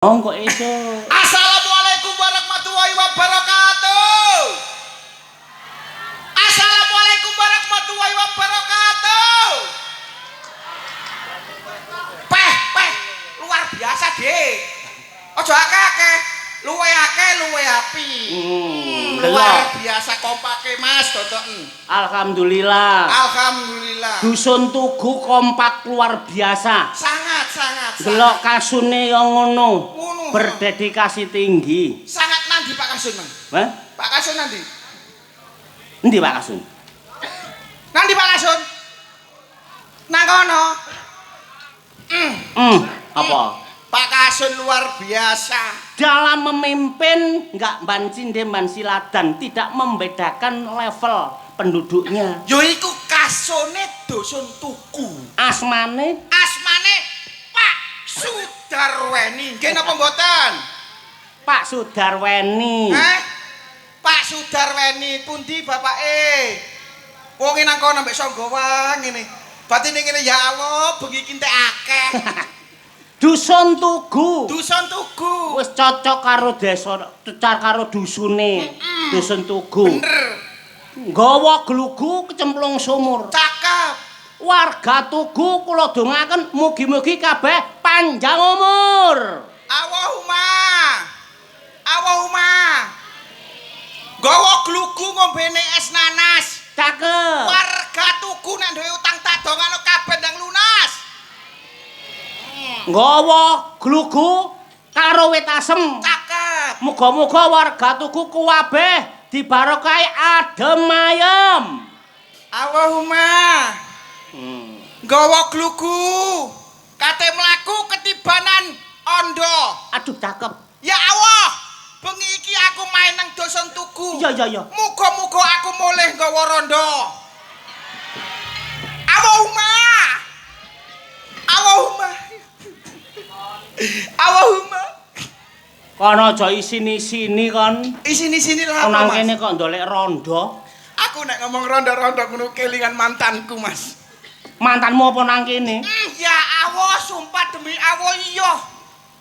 Oh, kok iso. Assalamualaikum warahmatullahi wabarakatuh. Assalamualaikum warahmatullahi wabarakatuh. Peh, peh, luar biasa, Dik. Ojo akeh-akeh, luwe akeh luwe apik. Luar biasa kompake, Mas, dodoken. Alhamdulillah. Alhamdulillah. Dusun Tugu kompak luar biasa. Sangat, sangat, sangat. Delok kasune yang ngono. Ngono. Berdedikasi tinggi. Sangat nanti Pak Kasun, Mang. Hah? Pak Kasun nanti. Endi Pak Kasun? Nanti Pak Kasun. Nang kono. Apa? Pak Kasun luar biasa. Dalam memimpin nggak ban cinde ban siladan, tidak membedakan level penduduknya. Yo iku kasone Dusun Tugu. Asmane? Asmane Pak Sudarweni. Nggih napa mboten? Pak Sudarweni. Heh? Pak Sudarweni pundi bapake? Wong nang kono mbek sanggawa ngene. Batine ngene, ya Allah, bengi iki entek akeh. Dusun Tugu. Dusun Tugu. Wis cocok karo desa, cocok karo dusune. Dusun Tugu. Bener. Nggawa glugu kecemplung sumur. Cakep. Warga Tugu kula dongaken mugi-mugi kabeh panjang umur. Allahumma. Allahumma. Gawa glugu ngombene es nanas. Cakep. Warga Tugu nek duwe utang tak dongakno kabeh ndang lunas. Nggawa glugu karo wit asem. Cakep. Muga-muga warga Tugu kuwabeh dibarokahi adem ayem. Allahumma. Gawa glugu. Kate mlaku ketibanan ondo. Aduh, cakep. Ya Allah, bengi iki aku main nang Dusun Tugu. Iya iya iya. Muga-muga aku mulih nggawa rondo. Allahumma. Allahumma. Allahumma. Kono aja isini-sini kon. Isini-sini lah apa, Nang Mas? kene kok ndolek rondo. Aku nek ngomong rondo-rondo ngono kelingan mantanku, Mas. Mantanmu apa nang kene? Ya Allah, sumpah demi Allah iya.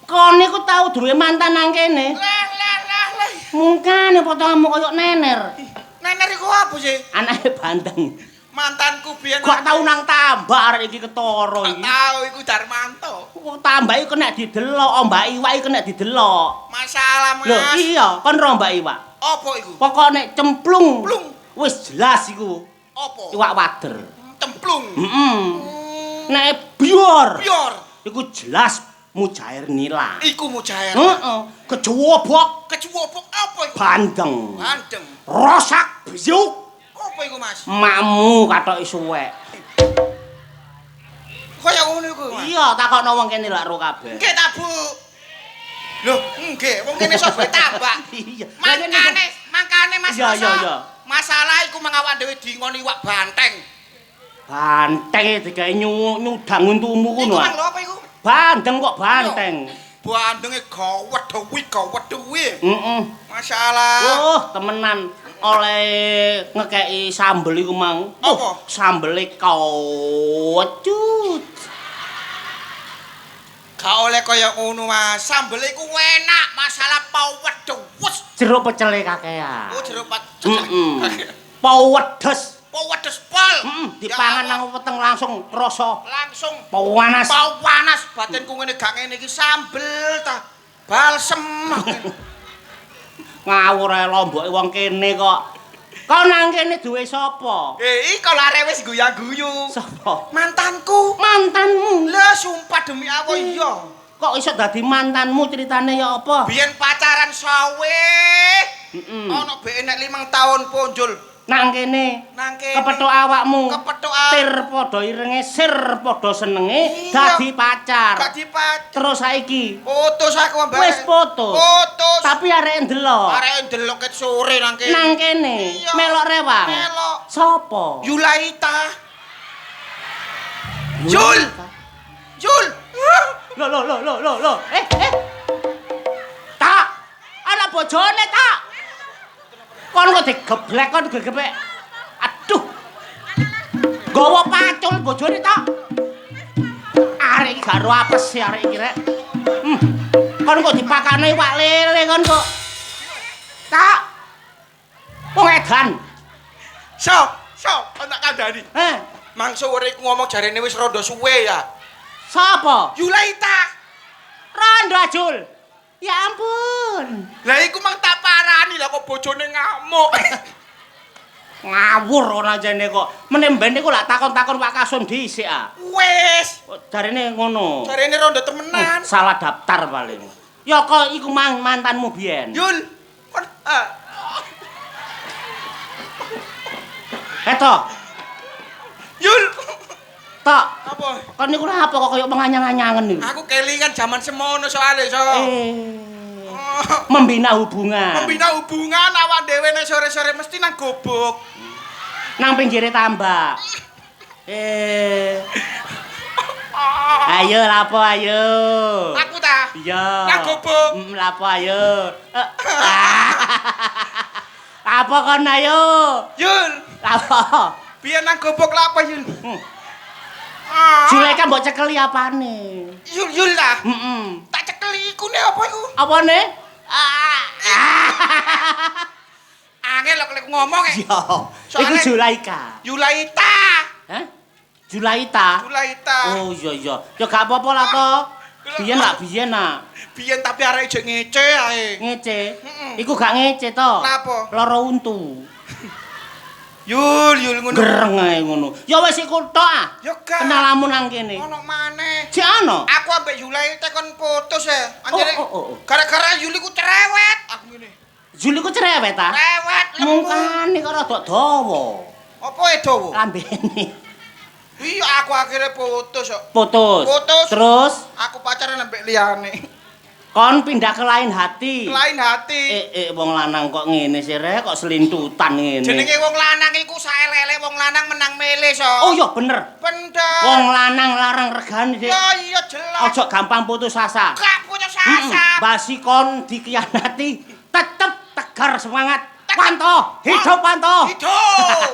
Kon niku tau duwe mantan nang kene? Lah lah lah lah. Mungkane potonganmu koyo nener. Nener iku apa sih? Anake bandeng. Mantanku biyen. Gak tau nang tambak arek iki ketara iki. Tau iku Darmanto. Kok tambak iku kena didelok, ombak iwak iku kena didelok. Masalah, Mas. Lho iya, kon ro ombak iwak. Apa iku? Pokok nek cemplung. Plung. Wis jelas iku. Apa? Iwak wader. Cemplung. Heeh. Nek bior. Bior. Iku jelas mujair nila. Iku mujair. Heeh. Kecuwobok. Kecuwobok apa iku? Bandeng. Bandeng. Rosak biuk. Apa iku, Mas? Makmu katoke suwek. Kaya ngono iku, Mas. Iya, takokno wong kene lak ro kabeh. Nggih ta, Bu. Loh, nggih, wong kene sapa tambak. Iya. Mangkane, mangkane Mas. Iya, Rosa. iya. Masalah iku mengawak dhewe dingoni iwak banteng. Banteng digawe nyudang untumu Iku kuno. mang lho apa iku? Bandeng kok banteng. Bandenge gawedhewi gawedhewi. Heeh. Masalah. Oh, temenan oleh ngekeki sambel iku mang. Apa? Sambele kocut. Gak oleh kaya ngono, Mas. Sambele iku enak, masalah pawedhes. Jeruk pecele kakean. Oh, jeruk pecel. Heeh. Pawedes. Pawedes pol. Heeh, dipangan nang weteng langsung krasa langsung panas. Panas batinku ngene gak ngene iki sambel ta. Balsem. Ngawur ae lomboke wong kene kok. Kau nang kene duwe sapa? Eh, iki kalau arek wis guya-guyu. Sapa? Mantanku. Mantanmu. Lah, sumpah demi Allah iya. Kok iso dadi mantanmu, ceritane ya apa? Biyen pacaran sawe. Heeh. Ono beke nek 5 tahun ponjol Nang kene. Nang kene. Kepethuk awakmu. Kepethuk awak. Tir padha irenge, sir padha senenge, Iya. dadi pacar. Dadi pacar. Terus saiki Putus aku mbak. Wis putus. Putus. Tapi arek ndelok. Arek ndelok ket sore nang kene. Nang kene. Iya. Melok rewang. Melok. Sopo? Yulaita. Jul. Jul. Lho lho lho lho lho lho. Eh eh. Tak. Ana bojone tak. Kon kok digeblek kon gegebek. Aduh. Gawa pacul bojone tak. Arek iki gak ro apes sih arek iki rek. Kon kok dipakane iwak lele kon kok. Tak. Wong edan. So, so, kon tak kandhani. Eh, Mangsa urip ngomong jarene wis rondo suwe ya. Sapa? Yulaita. Rondo Jul. Ya ampun. Lah iku mang tak parani lah kok bojone ngamuk. Ngawur ora jane kok. Meneh mben iku lak takon-takon Pak Kasum dhisik ah. Wis, Kok jarene ngono. jarene rondo temenan. Salah daftar paling. Ya kok iku mang mantanmu biyen. Yul, kon Eh to, Yul. tok. Apa? Kon niku lha apa kok kaya menganyang-anyangen niku? Aku kelingan jaman semono soalé, so. Eh. Membina hubungan. Membina hubungan awak dhewe nek sore-sore mesti nang gobok. Nang pinggire tambak. Eh. Ayo lapo ayo. Aku ta? Iya. Nang gobok. Lapo ayo. Apa kon ayo? Yul, Lapo? biyen nang gobok lapo Yul? Hmm. Juleka mbok cekeli apane? Yul Yul ta? Heeh. Tak cekeli iku ne apa iku? Apane? Angel lho lek ngomong e. Yo, iku Julaika. Yulaita. Hah? Julaita. Julaita. Oh iya iya. Ya gak apa-apa lah to. Biyen lak biyen ah. Biyen tapi arek jek ngece ae. Ngece. Heeh. Iku gak ngece to. Lapo? Lara untu. Yul, Yul ngono. Gereng ae ngono. Ya wis iku tok ah. Ya gak. Kenalamu nang kene. Ono maneh. Jek ana. Aku ambek Yulaita kon putus e. Anjene Oh, oh, oh, oh. gara-gara Yul iku cerewet. Aku ngene. Jul iku cerewet ta? Cerewet lemu. Mungkane kok rada dawa. Apa e dawa? Lambene. Iya aku akhirnya putus kok. Putus. Putus. Terus Aku pacaran ambek liyane. kon pindah ke lain hati. Lain hati. Wong lanang kok ngene sih rek, kok selintutan ngene. Jenenge wong lanang iku saelele wong lanang menang mele so. Oh iya bener. Bener. Wong lanang larang regane, Dik. Ya iya jelas. Ojo gampang putus asa. Gak putus asa. Basi kon dikhianati, tetep tegar semangat. Wanto, hidup Wanto. Hidup.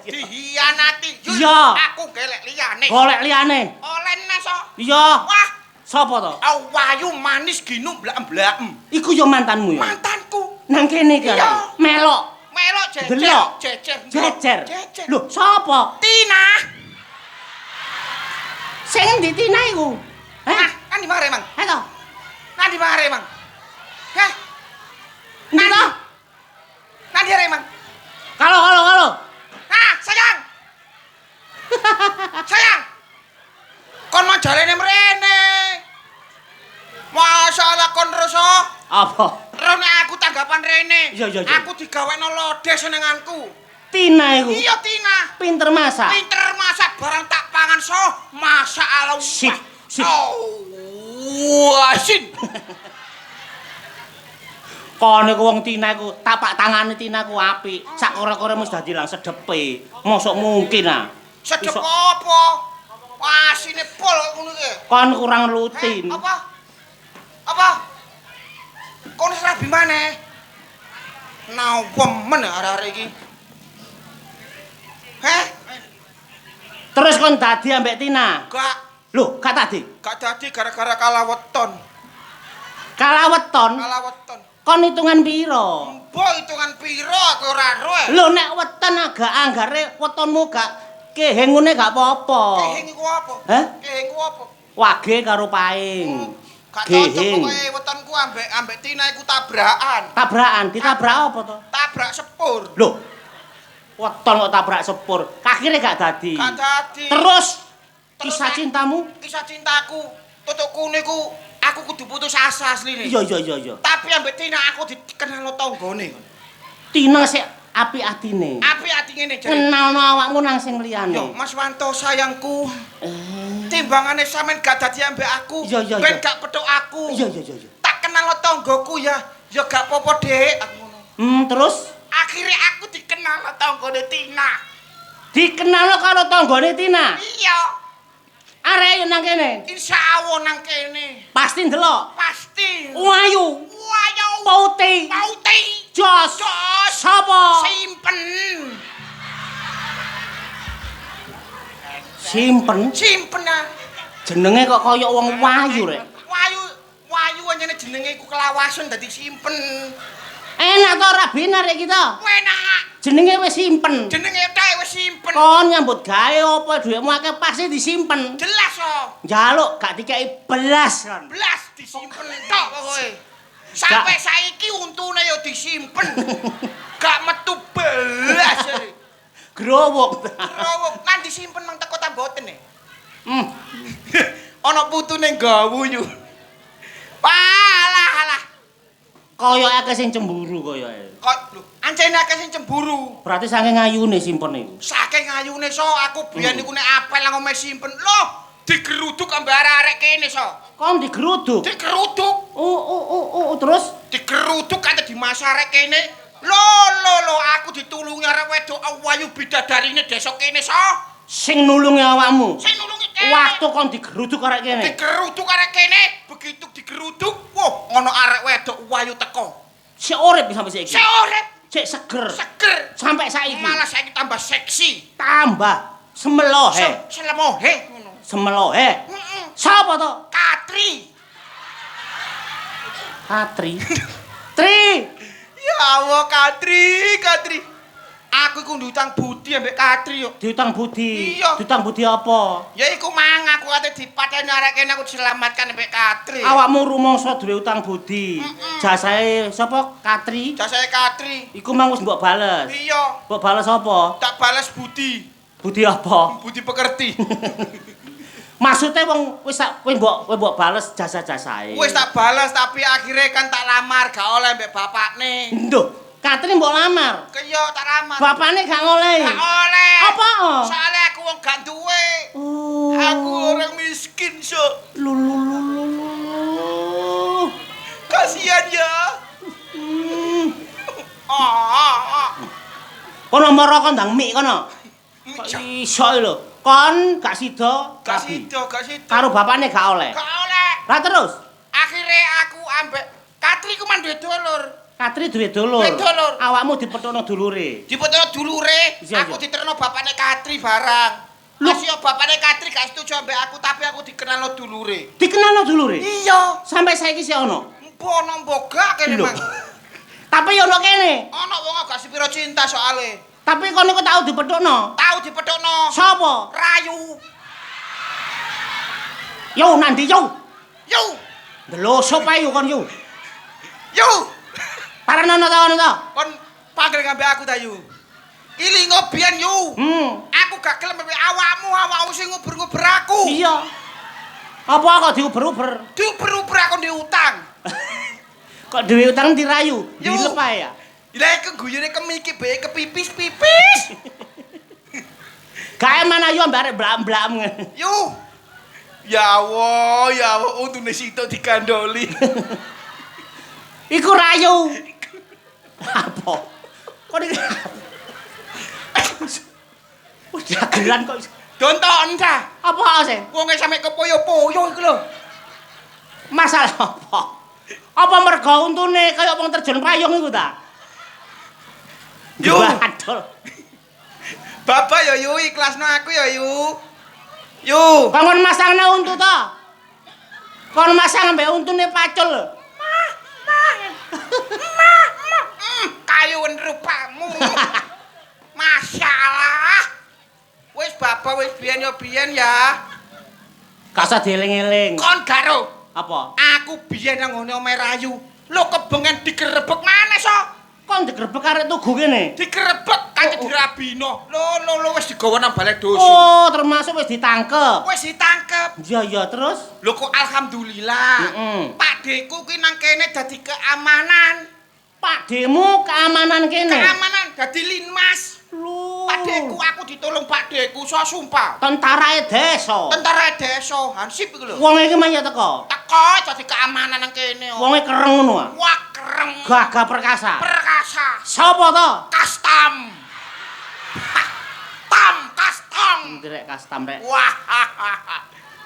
Dihianati. Yul, Iya. Aku golek liyane. Golek liyane. Olen so. Iya. Wah, Sapa to? awayu manis ginu blak-blakem. Iku yo mantanmu yo. Mantanku. Nang kene iki. Iya. Melok. Melok jejer. Delok. Jejer. Jejer. Jejer. Lho, sapa? Tina. Sing endi Tina iku? Nah, Hah? kan di mare, Mang? Heh to. Nang di mare, Mang? Heh, Endi to? nang di mare, Mang? Kalau kalau kalau. Ah, sayang. Sayang. Kon mau jalene mrene. Masalah kon rasa Apa? rene aku tanggapan rene. Iya, iya, iya. Aku digawekno lodeh senenganku. Tina iku. Iya Tina. Pinter masak. Pinter masak barang tak pangan so, masak ala. Sip, sip. Oh, asin. Kon iku wong Tina iku tapak tangane Tina ku apik. Sak kore-kore mesti dadi lang sedepe. Mosok mungkin ah. Sedep Iso- apa? Asine pol ngono iki. Kon kurang rutin. Apa? Apa? Kon wis rabi maneh? Nawemen arek-arek iki. Heh, Terus kon dadi ambek Tina. gak Lho, gak tadi. gak dadi gara-gara kalah weton. Kalah weton, Kalah weton. kon hitungan piro? Mbok hitungan piro aku ora ero. eh. Lho nek weton agak anggare wetonmu gak keheng ngene gak apa-apa. Keheng iku apa? Hah? Keheng iku apa? Wage karo paing. Gak cocok Geheng. pokoke wetonku ambek ambek Tina iku tabrakan. Tabrakan, ditabrak apa to? Tabrak sepur. Lho. Weton kok tabrak sepur. Akhire gak dadi. Gak dadi. Terus Terus, kisah cintamu? Kisah cintaku, tutukku niku aku kudu putus asa asline. Iya iya iya iya. Tapi ambek Tina aku dikenal tanggane. Tina sik apik atine. Apik ati ngene jare. Kenalno awakmu nang sing liyane. Yo, Mas Wanto sayangku. Timbangane sampean gak dadi ambek aku, Iya, iya, ben iya. gak petuk aku. Iya iya iya iya. Tak kenal tanggoku ya. Ya gak apa-apa, Dik. Aku ngono. Terus Akhirnya aku dikenal tanggane Tina. dikenalno karo tanggane Tina. Iya, Arek yo nang kene. insya Allah nang kene. Pasti ndelok. Pasti. Wayu, Wayo. Putih, Pauti. Jos, Jos. Sapa? Simpen. Simpen. Simpen ah. Jenenge kok kaya wong wayu rek. Wayu, wayu anjene jenenge. jenenge iku kelawasen dadi simpen. Enak to rabi arek kita? Enak. Jenenge wis simpen. Jenenge tok wis simpen. Kon nyambut gawe apa dhuwitmu akeh pasti disimpen. Jelas oh. Njaluk gak dikeki belas kon. Belas disimpen tok pokoke. Sampai saiki untune ya disimpen. Gak metu belas. Growok. Growok kan disimpen mang teko ta mboten e. Ana putune gawu yu. Walah alah. Koyoke akeh sing cemburu koyoke. Kok lho, ancene akeh sing cemburu. Berarti saking ayune simpen iku. Saking ayune so aku biyen niku nek apel nang omahe simpen. Loh, digeruduk ambek arek-arek kene so. Kon digeruduk? Digeruduk. Oh, terus digeruduk kate dimasarek kene. Lho lho lho, aku ditulungi arek wedok ayu bidadarine desa kene so. Sing nulungi awakmu. Sing nulungi kene. Waktu kon digeruduk arek kene. Digeruduk arek kene, begitu digeruduk, wah, ana arek wedok ayu teko. Sik urip sampe saiki. Sik urip. Sik seger. Seger. Sampai saiki. Malah saiki tambah seksi. Tambah semelohe. Selemohe ngono. Semelohe. Heeh. Sapa to? Katri. Katri. Tri. Ya Allah, Katri, Katri. Aku iku ndutang budi ambek Katri yo. Diutang budi. Iya. Diutang budi apa? Ya iku mang aku ate dipateni arek kene aku diselamatkan ambek Katri. Awakmu rumangsa duwe utang budi. Jasae sapa? Katri. Jasae Katri. Iku mang wis mbok bales. Iya. Mbok bales apa? Tak bales budi. Budi apa? Budi pekerti. Maksudnya wong wis mbok bales jasa-jasae. Wis tak bales tapi akhirnya kan tak lamar gak oleh mbek bapakne. Nduh. Katri mbok lamar. Kaya tak lamar. Bapakne gak ngolehi. Gak oleh. Apa? Soale aku wong gak duwe. Oh. Aku orang miskin, so. Lu lu lu lu lu. Kasihan ya. Kono moro kon ndang mik kono. Kok iso lho. Kon gak sida. Gak sida, gak sida. Karo bapakne gak oleh. Gak oleh. Lah terus? Akhire aku ambek Katri ku man duwe dulur. Katri duwe dulur. Duwe dulur. Awakmu dipethukno dulure. Dipethukno dulure, aku diterno bapakne Katri barang. Lho sio bapakne Katri gak setuju ambek aku, tapi aku dikenalno dulure. Dikenalno dulure? Iya. Sampai saiki sik ono. Embo ono mbok gak kene, Mang. Tapi yo ono kene. Ono wong gak sepiro cinta soale. Tapi kono iku tau dipethukno. Tau dipethukno. Sapa? Rayu. Yo nandi yo. Yo. Ndelosop ae yo kon yo. Yo. Paranono ta ngono ta? Kon panggil ngambe aku ta yu. Ilingo biyen yu. Aku gak gelem mbek awakmu, awakmu sing nguber-nguber aku. Iya. Apa kok diuber-uber? Diuber-uber aku ndek utang. Kok duwe utang dirayu? Dilep ae ya. Lah iku guyone kemiki bae kepipis-pipis. Gak eman ayu ambek arek blak-blak. Yu. Ya Allah, ya Allah untune sitok digandoli. Iku rayu. Apa? Kok iki wis dagelan kok. Dontoken ta. Apa sih? Wonge sampe kepoyo-poyo iku lho. Masalah apa? Apa mergo untune kaya wong terjun payung iku ta? Yu. Badol. Bapak ya yu ikhlasno aku ya yu. Yu. Kon masangna untu ta? Kon masang ambek untune pacul lho. Mah, mah. Mah, mah. Kayun rupamu. Masalah. Wis bapak wis biyen ya biyen ya. Gak usah dieling-eling. Kon garo. Apa? Aku biyen nang ngene omahe Rayu. Lho kebengen digerebek maneh so. Kon digerebek arek tugu kene. Digerebek kate dirabino. Lho lho lho wis digawa nang balai dosa. Oh, termasuk wis ditangkep. Wis ditangkep. Iya iya terus. Lho kok alhamdulillah. Pak Deku ki nang kene dadi keamanan. Pak Demu keamanan kene. Keamanan dadi linmas. Lho. Pak Deku aku ditolong Pak Deku so sumpah. Tentarae desa. Tentarae desa, hansip iku lho. Wong iki maya teko. Teko dadi keamanan nang kene. Wonge kereng ngono ah. Wah, kereng. Gagah perkasa. Perkasa. Sapa to? Kastam. Tam kastam. Ndirek kastam rek. Wah.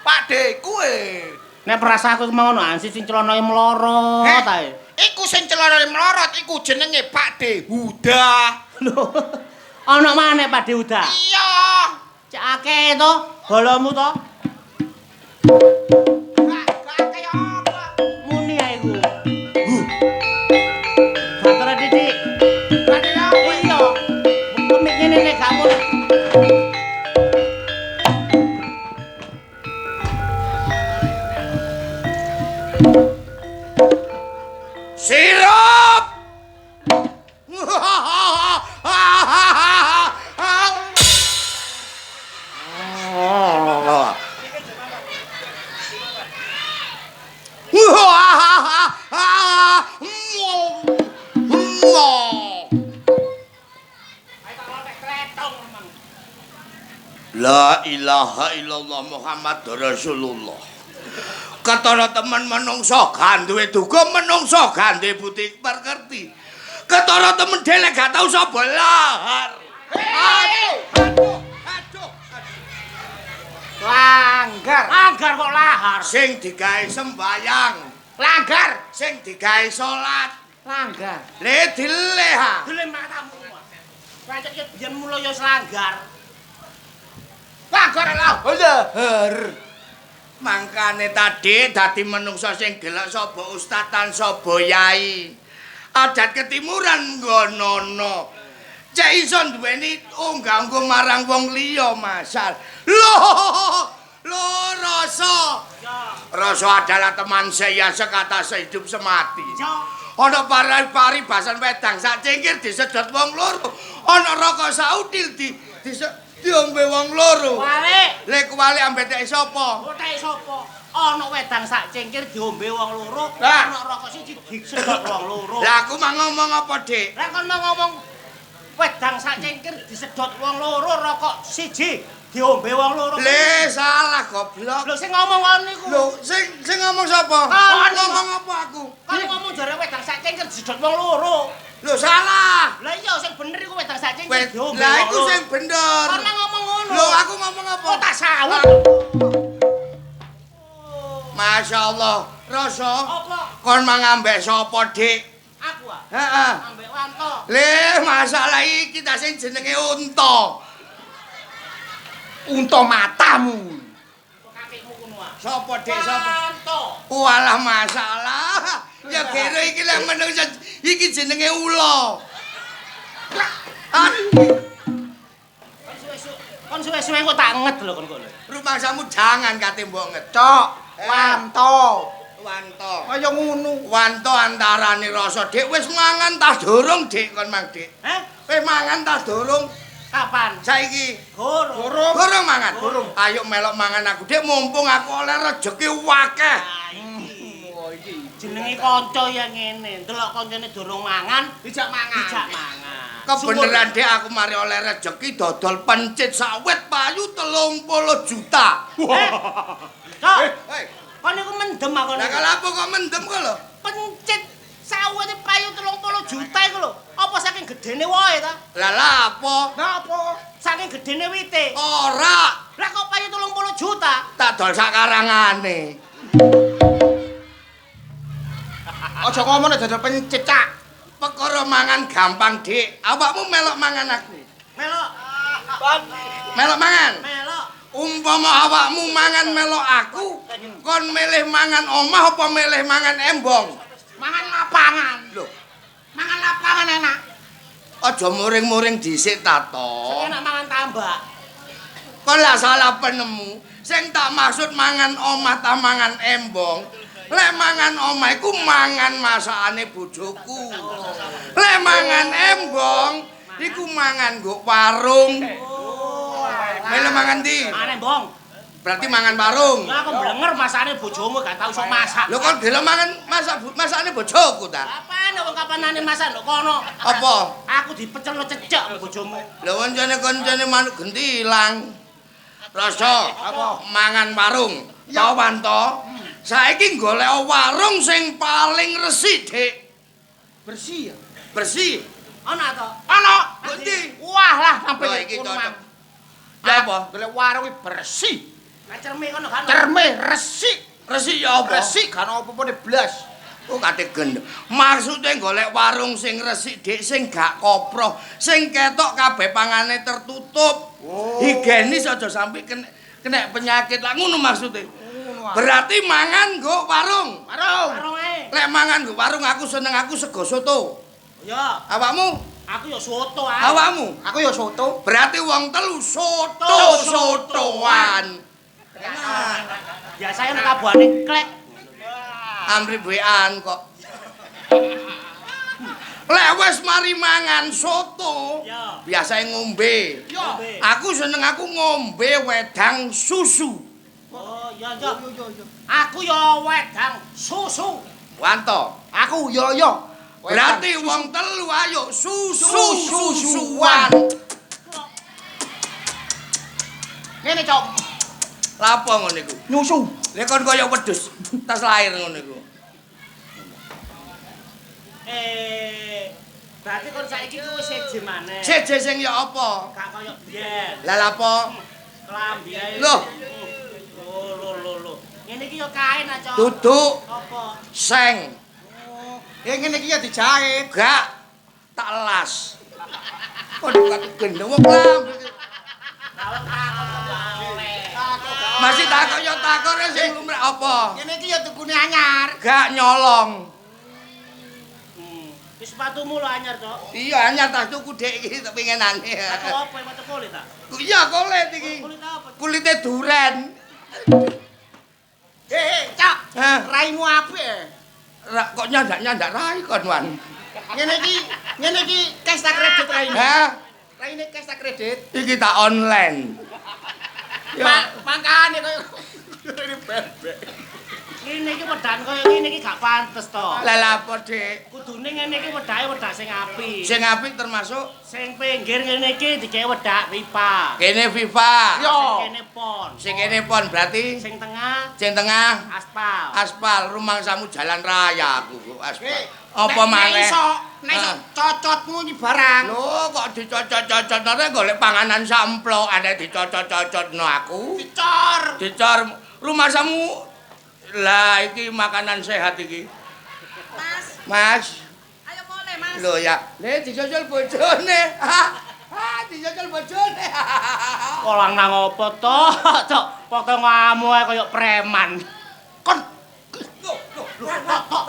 Pak Deku e. Nek perasa aku mau ngono ansih sing celanae mlorot ae. Iku sing celanane mlorot iku jenenge Pak De Huda. Lho. Ana maneh Pak De Huda? Iya. Cek akeh to bolomu to. Gak akeh apa. Muni ae iku. La ilaha illallah Muhammad Rasulullah. Ketara temen menungso gak duwe duga, menungso gak duwe budi pekerti. Ketara temen dhelek gak tau sapa lahar. Aduh, aduh, aduh. Langgar. Langgar kok lahar. Sing digawe sembayang, Langgar. sing digawe salat. Langgar. Le dileh ha. Dile matamu. Pancet ya biyen mula ya langgar. Langgar lah. Lahar. Mangkane tadi dadi menungso sing gelek sapa ustad tan sapa yai. Adat ketimuran nggonono. Cek iso duweni unggah-ungguh marang wong liya masal. Loh, lho rasa. Rasa adalah teman saya sekata sehidup semati. Ana paribasan wedang sak cingkir disedot wong loro. Ana rokok sautil di diombe wong loro. Walik. Lek kuwalik ambek tek sapa? Kok tek sapa? Ana wedang sak cingkir diombe wong loro, ana rokok siji disedot wong loro. Lah aku mau ngomong apa, Dik? Lah kon mau ngomong wedang sak cingkir disedot wong loro, rokok siji diombe wong loro. Le salah goblok. Lho sing ngomong kon niku. Lho sing ngomong sapa? Ngomong apa aku? Kon ngomong jare wedang sak cingkir disedot wong loro. Lho salah. Lah iya sing bener iku wedang sak cingkir diombe. Lah iku sing bener. Kon ngomong ngono. Lho aku ngomong apa? Kok tak sawut. Masya Allah, Rasa. Apa? Kon mangambek sapa, Dik? Aku ah. Heeh. Ambek wanto. Le, masalah iki ta sing jenenge unta. Unta matamu. Kakekmu kono ah. Sapa, Dik? Sapa? Wanto. Walah masalah. Ya kira iki lek menungso iki jenenge ula. Kon suwe-suwe kok tak nget lho kon kok. Rumangsamu jangan kate mbok nget. Cok. Wanto. Wanto. Kaya ngono. Wanto antarane rasa, Dik. Wis mangan ta durung, Dik, kon mang, Dik? Heh? Wis mangan ta durung? Kapan? Saiki. Gorong. Gorong mangan. Gorong. Ayo melok mangan aku, Dik, mumpung aku oleh rejeki akeh. Oh iki jenenge kanca ya ngene. Delok kancane durung mangan, dijak mangan. Dijak mangan. Kebeneran, Dik, aku mari oleh rejeki dodol pencit sawit payu 30 juta. Cok. Hei. Kon niku mendem aku. Lah kalau apa kok mendem kok lho? Pencit sawit payu 30 juta iku lho. Apa saking gedene wohe ta? Lah lha apa? Lah apa? Saking gedene wite. Ora. Lah kok payu 30 juta? Tak dol sakarangane. Aja ngomong nek dodol pencit, Cak. Perkara mangan gampang, Dik. Awakmu melok mangan aku. Melok. Melok mangan. Melok. Umpama awakmu mangan melok aku, kon milih mangan omah apa milih mangan embong? Mangan lapangan. Lho, mangan lapangan enak. Aja muring-muring dhisik ta to. Sing enak mangan tambak. Kon lah salah penemu. Sing tak maksud mangan omah ta mangan embong. Lek mangan omah iku mangan masakane bojoku. Lek mangan embong iku mangan nggo warung. Melu mangan ndi? Mangan embong. Berarti mangan warung. Lah aku blenger masakane bojomu gak tau iso masak. Lho kon gelem mangan masak masakane bojoku ta? Apane wong kapanane masak ndok kono? Apa? Aku dipecelno cecek bojomu. Lho kancane manuk genti ilang. Rasa apa? Mangan warung. Ta Wanto? Saiki golek warung sing paling resik, Dik. Bersih ya? Bersih. Ana to? Ana. Endi? Wah lah sampe iki cocok. Lah apa? Golek warung iki bersih. Lah cerme kono kan. Cerme resik. Resik ya apa? Resik gak ana apa-apane blas. Oh kate gendeng. Maksude golek warung sing resik, Dik, sing gak koproh, sing ketok kabeh pangane tertutup. Oh. Higienis aja sampe kena penyakit. Lah ngono maksude. Berarti mangan nggo warung. Warung. Warung ae. Lek mangan nggo warung aku seneng aku sego soto. Ya. Awakmu? Aku ya soto ae. Awakmu? Aku ya soto. Berarti wong telu soto-sotoan. Biasane nek kabuhane klek. Amri wean kok. Lek wis mari mangan soto, biasane ngombe. Aku seneng aku ngombe wedang susu. Oh iya iya. Aku ya wedang susu. Wanto. Aku ya ya. Berarti wong telu ayo susu-susuan. Ngene, Cok. Lapo ngono iku? Nyusu. Lha kon kaya wedhus tas lahir ngono iku. Berarti kon saiki ku wis seje maneh. Seje sing ya apa? Gak kaya biyen. Lah lapo? Klambi ae. Loh. Lho lho lho. Ngene iki ya kain ah, Cok. Duduk Apa? seng. Ya ngene iki ya dijahit. Gak tak las. Kon kok gendeng wong klambi. Kalau takon kok oleh. Masih takok ya takok sing lumrah apa? Ngene iki ya tukune anyar. Gak nyolong. Wis sepatumu lho anyar, Cok. Iya anyar tas tuku dek iki pengenane. Sepatu apa sepatu kulit ta? Iya kulit iki. Kulit apa? Kulite duren. Cok. Hah? Raimu apik. Kok nyandak-nyandak rai kon wan. Ngene iki cash ta kredit raine. Hah? Raine cash ta kredit. Iki tak online. Ya. Mangkane koyo ini bebek. Ngene iki wedan kaya ngene iki gak pantes to. Lah lapo, Dik? Kudune ngene iki wedake wedak sing apik. Sing apik termasuk Sing pinggir ngene iki dikek wedak pipa. kene FIFA. Yo. Sing kene pon. Sing kene pon berarti Sing tengah sing tengah aspal. aspal rumangsamu jalan raya aku kok aspal. Apa maneh? Nek iso cocotmu iki barang. Lho kok dicocot-cocotno golek panganan samplok, ane dicocot-cocotno aku. Dicor. Dicor rumangsamu lah iki makanan sehat iki. Mas, Mas, ayo mulai Mas. lho ya. Le dicocol bojone. Ha, dicocol bojone. Kolang nang apa to? Cok, pokoke ngamu ae kaya preman. Kon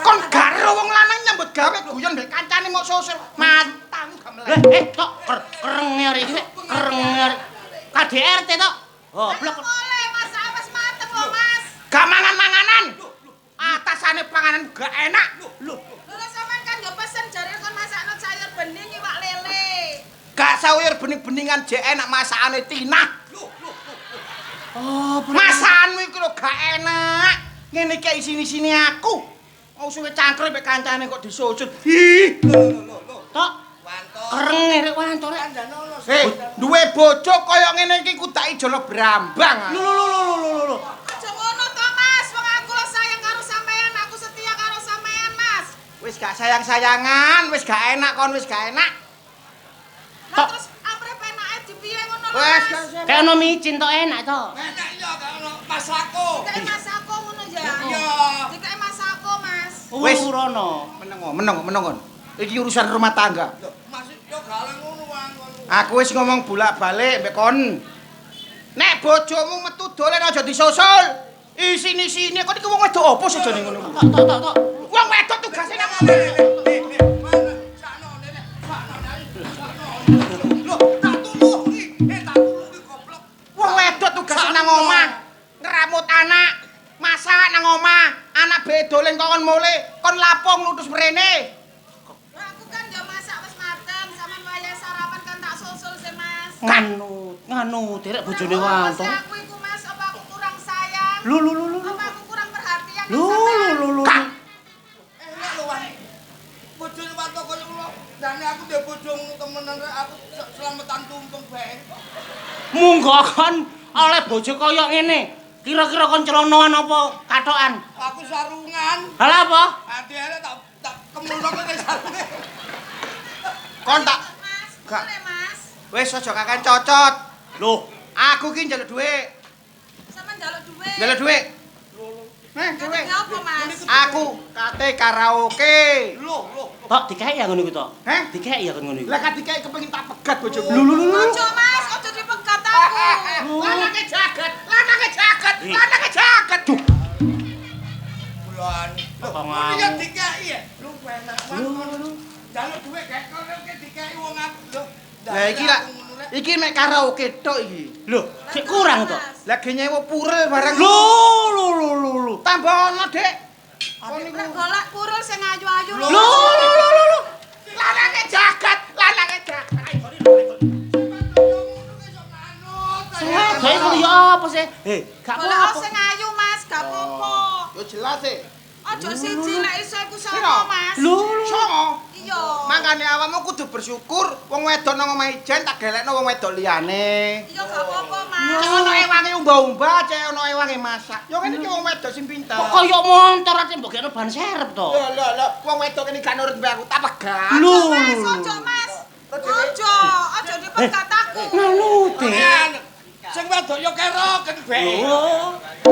kon garo wong lanang nyambut gawe guyon mbek kancane mok sosur. Matamu gak Lah, melek. Tok, kerenge arek iki, kerenge arek. KDRT tok. Goblok. Ayo mulai Mas, awas mateng lho Mas. Gak mangan-manganan. Atasane panganan gak enak. Lho, Lho sampean kan yo pesen jare kon masakno sayur bening iwak lele. Gak sayur bening-beningan jek enak masakane Tinah. Oh, Masakanmu iku lho gak enak. Ngene iki isini-isini aku. Mau suwe cangkruk mbek kancane kok disusun. Hi. Tok. Wanto. Kerenge rek wanto rek. Hei, duwe bojo kaya ngene iki ku tak ijolo brambang. Lho lho lho lho lho lho. Aja ngono to Mas, wong aku lho sayang karo sampean, aku setia karo sampean Mas. Wis gak sayang-sayangan, wis gak enak kon wis gak enak. Lah terus amre penake dipiye ngono lho Wis Mas. Kayak ono micin tok enak to. Enak iya gak ono masako. Dikek masako ngono ya. Iya. Dikek masako Mas. Wis. Wis rono. Meneng meneng kon. Iki urusan rumah tangga. Lho, masih yo gak ngono wang ngono. Aku wis ngomong bolak-balik mbek kon. Nek bojomu metu dolen aja disusul. Isini-isini kon iki wong wedok apa sejane ngono kuwi? Tok tok tok. Wong wedok tugase nang Lho, tak tulungi. Tak tulungi goblok. Wong wedok tugase nang omah, ngramut anak, masak nang omah, anak be dolen kok kon mule, kon lapo nglutus mrene. Lah aku kan yo masak wis mateng, sampean wayah sarapan kan tak susul sih Mas. Nganu, nganu derek bojone wanto. Apa aku iku Mas, apa aku kurang sayang? Lho lho lho lho. Apa aku kurang perhatian Lho lho lho lho. Enak lho wan. Bojone wanto koyo ngono. Dane aku ndek bojo ngono temenan rek aku selametan tumpeng bae. Munggo kon oleh bojo kaya ngene. Kira-kira kon celonoan apa katokan? Aku sarungan. Halah apa? Adene tak kemulok nek sarunge. Kon tak Mas, Gak. boleh Mas. wis aja kakean cocot. Loh, Aku ki njaluk dhuwit. Sampean njaluk dhuwit. Njaluk dhuwit. Nih, dhuwit. Njaluk apa Mas? Aku kate karaoke. Lho, lho. tok dikek ya ngono iku tok. Heh? Dikek ya ngono iku. Lah kan dikek kepengin tak pegat bojoku. Lho lho lho lho. Ojo Mas, ojo dipegat aku. Lanange jagat, lanange jagat, lanange jagat. Duh. Bulan. Lho, Apa ngono ya ngamuk? dikeki ya. Lu enak banget. Jaluk dhuwit gek kono ki dikeki wong aku. Lho. Lah iki lak iki mek karaoke tok iki. Lho, sik kurang tok. Lah ge nyewa purel barang. Lho lho lho lho lho. Tambah ono, Dik. Kon niku Lek golek purul sing ayu-ayu Lho lho lho lho lho. lanange jagat, lanange jagat. Sing wedok iku ya apa sih? Eh, gak Golek apa-apa. sing ayu Mas, gak apa-apa. Yo jelas e. Ojo siji lek iso iku Piro? songo Mas. Lho lho. Songo. Iya. Mangkane awakmu kudu bersyukur wong wedok nang omahe ijen tak gelekno wong wedok liyane. Iya gak apa-apa Mas. Cek ono ewange umbah-umbah, cek ono ewange masak. Yo kene iki wong wedok sing pinter. Kok koyo montor ate mbok gekno ban serep to. Lho lho lho, wong wedok kene gak nurut mbek aku, tak pegat. Lho. Mas, ojo Mas. Ojo, ojo dipegat aku. Ngono te. Sing wedok yo keroken bek. Lho.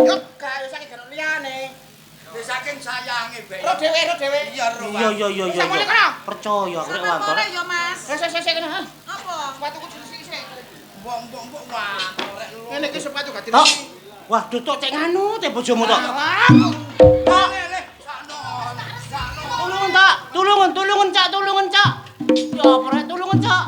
Yo gak yo saiki gak ono liyane. Wis saking sayange bek. Ro dhewe, ro dhewe. Iya ro. Iya iya iya iya. Wis mulih kono. Percaya aku rek Sampeyan wantor. boleh ya Mas. Sik sik sik kene. Apa? Sepatuku diresiki sik. Mbok mbok mbok wantor rek lho. Ngene iki sepatu gak Tok. diresiki. Waduh tok cek nganu te bojomu tok. Aku. Tok. Le sakno. Sakno. Tulungun tok, tulungun, tulungun cak, tulungun cak. Ya apa rek tulungun cak.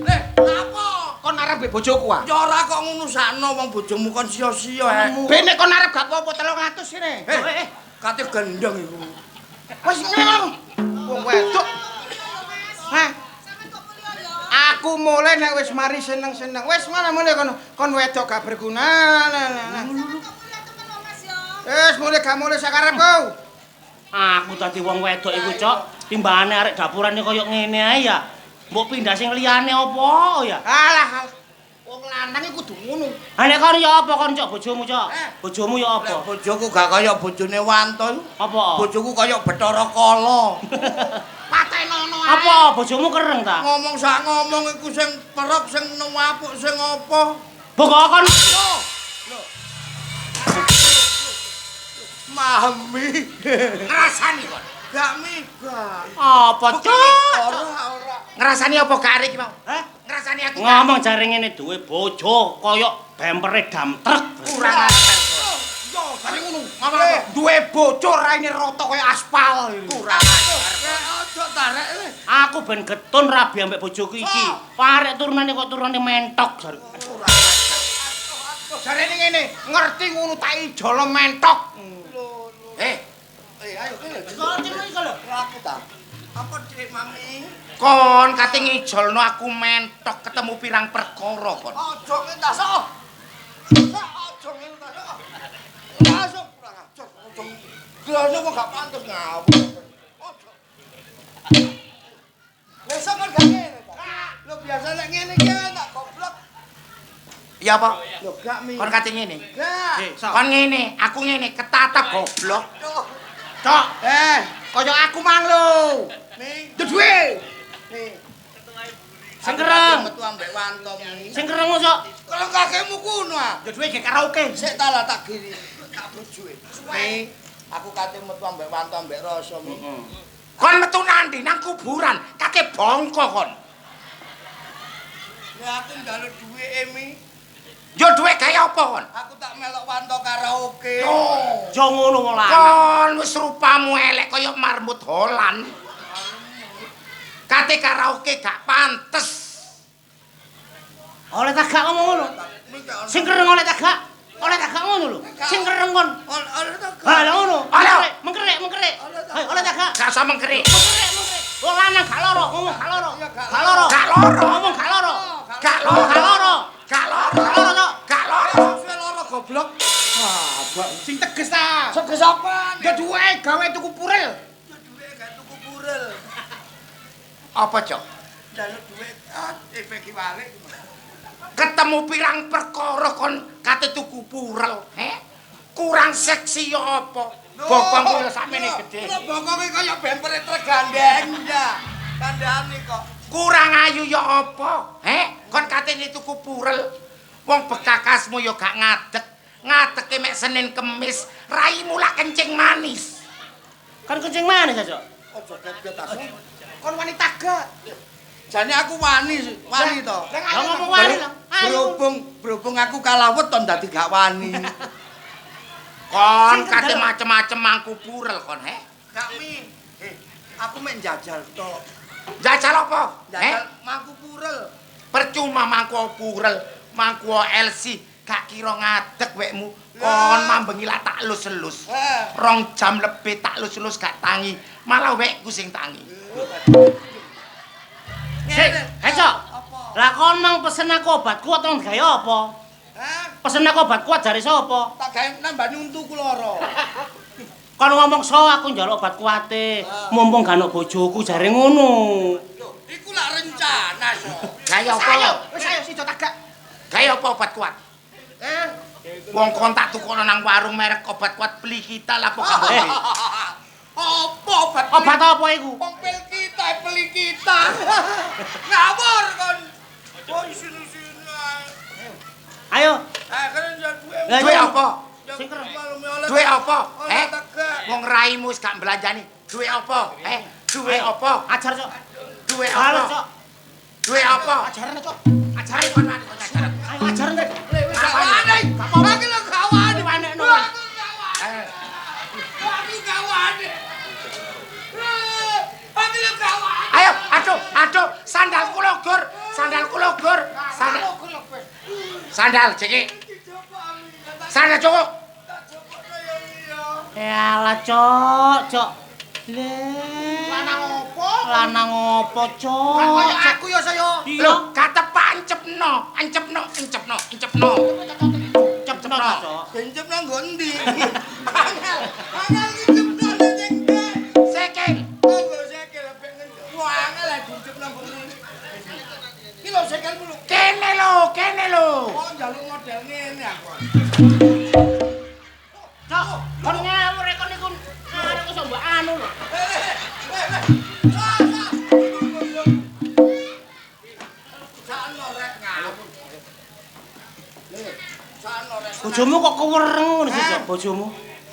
Le, apa? Kon arep mbek bojoku ah. Ya ora kok ngono sakno wong bojomu kon sia-sia he. Ben nek kon arep gak apa-apa 300 sini. Eh, kate gendeng iku. Wis ngene ngono. Wong wedok. Hah? Sampeyan kok mulya ya? Aku mulai nek wis mari seneng-seneng. Wis ngono mulai kono. Kon wedok gak berguna. Lah, lah, lah. Sampeyan kok mulya temen lho Mas ya. Wis mulai gak mulai sakarepku. Aku dadi wong wedok iku cok, timbangane arek dapurane koyo ngene ae ya. Mbok pindah sing liyane apa ya? Alah, alah. Wong lanang iku kudu ngono. Ha nek kon ya apa kon cok bojomu cok? Bojomu ya Lek apa? bojoku gak kaya bojone Wanto iku. Apa? Bojoku kaya Bathara Kala. Patenono ae. Apa bojomu kereng ta? Ngomong sak ngomong iku sing perok sing nuwapuk sing apa. Pokok kon Mami. Ngrasani kon. Gak miga. apa cok? Ora ora. Ngrasani apa gak arek iki mau? Hah? Ngrasani aku gak? Ngomong jare ngene duwe bojo koyo bempere dam truk. Kurang ajar. Yo, Jare ngono. Ngomong apa? Duwe bojo raine rata kaya aspal. Kurang ajar. Rek ojo ta rek. Aku ben getun rabi ambek bojoku iki. Parek turunane kok turunane mentok jare. Jarene ngene, ngerti ngono tak ijolo mentok. Eh, ayo kene. Kok iki lho. Aku ta. Apa Dik Mami? Kon kate ngijolno aku mentok ketemu pirang perkara kon. Ojo ngentas oh. Ojo ngentas oh. Masuk kurang ajar. Ojo. Gelane kok gak pantes ngawur. Ojo. Besok kan gak ngene ta. Lho biasa nek ngene iki tak goblok. Iya apa? Lho gak mi. Kon kate ngene. Gak. Kon ngene, aku ngene, ketatap goblok. Cok, Eh, kaya aku mang lho. nih, Duwe. nih. Sing kereng. Metu ambek Wanto mi. Sing kereng kok. Kalau kakekmu kuno ah. Ya duwe ge karaoke. Sik ta lah tak giri. Tak bojoe. Nih, aku kate metu ambek Wanto ambek Rasa mi. Kon metu nandi nang kuburan, kate bongko kon. Nek aku njaluk duwike mi, Yo duwe gawe apa kon? aku tak melok Wanto karaoke. Yo. Jo ngono wong lanang. Kon wis rupamu elek kaya marmut Holland. Kate karaoke gak pantes. Oleh tak gak ngomong ngono. Sing kereng oleh tak gak? Oleh tak gak ngono lho. Sing kereng kon. Oleh tak Ha lah ngono. Oleh. Mengkerek, mengkerek. Ayo oleh tak gak? Gak usah mengkerik. Mengkerek, mengkerek. Wong lanang gak loro, ngomong gak loro. Gak loro. Gak loro. Ngomong gak loro. Gak loro. Gak loro. Gak loro. Gak loro, Cok. Gak loro. Suwe loro goblok. Wah, sing teges ta. Teges apa? Ya duwe gawe tuku purel. Duwe gawe tuku purel. Apa, Cok? Njaluk duwe ah efek walik. Ketemu pirang perkara kon kate tuku purel, he? Kurang seksi ya apa? Bokongku ya sakmene gedhe. Lho bokonge kaya bempere truk gandeng ya. Kandhane kok. Kurang ayu ya apa? He? Kon katene tuku purel. Wong bekakasmu ya gak ngadeg. Ngadeke mek Senin Kemis, raimu lak kencing manis. Kan kencing manis ya, Cok. Ojo gebet asu. Kon wanita gak? Jane aku wani, wani to. Lah ngomong wani lho. Berhubung aku kalah weton dadi gak wani. Kon kate macem-macem mangku purel kon, he? Gak mi. Aku mek njajal tok. Njajal apa? Njajal mangku purel. Percuma mangku purel, mangku LC, gak kira ngadeg wekmu. Kon mambengi lak tak elus-elus. 2 jam lebih tak elus-elus gak tangi, malah wekku sing tangi. Sik, he Cok. Lah kon mang pesen aku obat kuat nang gawe apa? Hah? Pesen aku obat kuat jare sapa? Tak gawe nambani untuku loro. Kon ngomong so aku njaluk obat kuate, mumpung gak ono bojoku jare ngono. Lho, iku lak rencana so. Gawe apa? Wis ayo sida tagak. Gawe apa obat kuat? Wong kon tak tukono nang warung merek obat kuat beli kita lah kok gak mbok. Apa obat? Obat apa iku? Wong pil kita, beli kita. Ngawur kon. Oh sini-sini. Ayo. Keren ya duwe. Duwe apa? Sing keren. Duwe apa? Wong raimu wis gak belanjani. Duwe apa? Duwe apa? Ajar, Cok. Duwe apa? Duwe apa? Ajaran, Cok. Ajaran kon wani kon ajaran. Ayo ajaran, Cok. Wis gak wani. Aku lho gak wani. Wanekno. Aku gak wani. Aku lho gak wani. Ayo, aduh, aduh, sandalku logor, sandalku logor, sandal. Sandal, cekik. Sandal cukup. Yalah, Cok, Cok. Le. Lanang opo? Lanang opo, Cok? Kaya aku ya saya. Lho, katepak ancepno, ancepno, ancepno, ancepno. Cepno, Cok. Ancepno nggo endi? Angel, angel ngecepno sing sikil. Nggo sikil ben ngecepno angel dicepno nggo endi? Iki lho sikilmu lho. Kene lho, kene lho. Kok njaluk model ngene aku. Cok, kon ngawur kon niku arek iso mbok anu lho. Bojomu kok kewereng ngono sih, Cok, bojomu.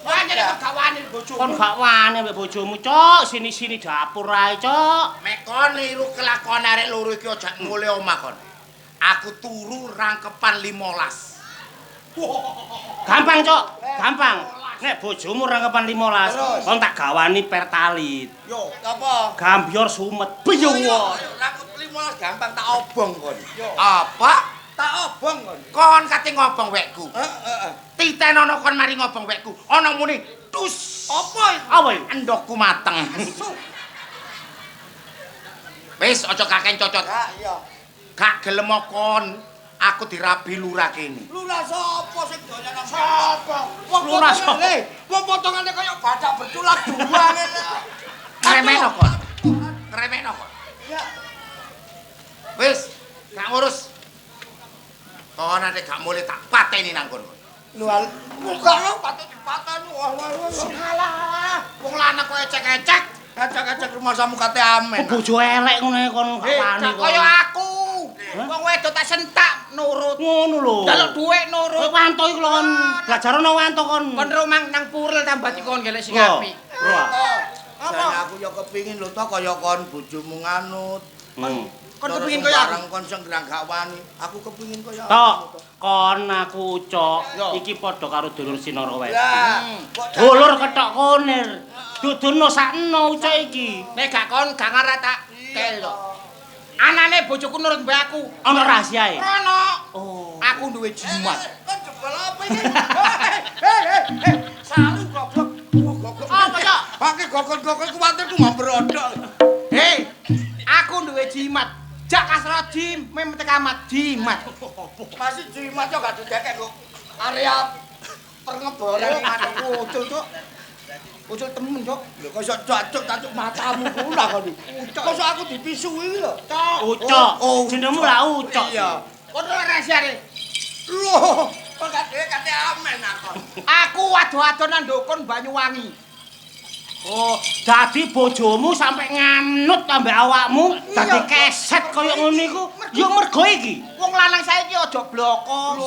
Pancen kok gak wani bojomu. Kon gak wani mbek bojomu, Cok. Sini-sini dapur ae, Cok. Mek kon niru kelakon arek loro iki aja mule omah kon. Aku turu rangkepan 15. Gampang, Cok. Gampang. Nek bojomu rangkepan 15, kon tak gawani pertalit. Yo, apa? Gambyor sumet. Biyo. Rangkep 15 gampang tak obong kon. Yo. Apa? Tak obong kon. Kon kate ngobong wekku. Heeh. Titenono kon mari ngobong wekku. Ana muni tus. Apa iku? Apa iku? Endokku mateng. Wis aja kakek cocot. Ha iya. Gak gelem kon. Aku dirabi lurah kene. Lurah sapa sing doyan sapa? Wong Lurah sapa? Wong potongane kaya badak bertulang dua ngene. Ngremehno kon. Ngremehno kon. Ya. Wis, gak ngurus. Kon nek gak mulih tak pateni nang kono. Lho, muka lo patut dipateni. Wah, wah, wah. Salah. Wong lanang kok ecek-ecek. Ecek-ecek rumah samu kate amen. Bojo elek ngono kon gak wani kok. Kaya aku. Wong wedok tak sentak nurut. Ngono lho. Njaluk dhuwit nurut. Kowe wanto iku lho kon. Belajarono wanto kon. Kon romang nang purel tambah dikon gelek sing apik. Bro. Apa? Aku ya kepingin lho to kaya kon bojomu nganut. Kon kepingin kaya aku. Kon senggrang gak wani. Aku kepingin kaya Tok, kon aku Cok. Iki padha karo dulur Sinarawedi. Dulur kethok konir. Dudono sakno Ucok iki. Nek gak kon gak ngarah tak tel to. Anane bojoku nurut mbek aku. Ana rahasiae? Ono. Oh. Aku duwe jimat. Kon jebol apa iki? Hei. Salu goblok. Goblok. Apa, Cok? Pakai gogol-gogol kuwatir ku mbrodok. Hei, aku duwe jimat. Jak kasra jim, mem tekamat jimat. Masih jimat yo gak didekek kok. Area pengeboran ucul, Cuk. Ucul temen, Cuk. Lho kok iso cacuk-cacuk matamu pula kon iki. Kok iso aku dipisui lho. Ucok. Jenengmu lah Ucok. Iya. Kono rahasiane. Lho, kok gak dhewe kate amen aku. Aku ado-ado nang ndukun Banyuwangi. Oh, dadi bojomu sampe nganut ambek awakmu, dadi keset kaya ngono iku. Ya mergo iki. Wong lanang saiki aja bloko.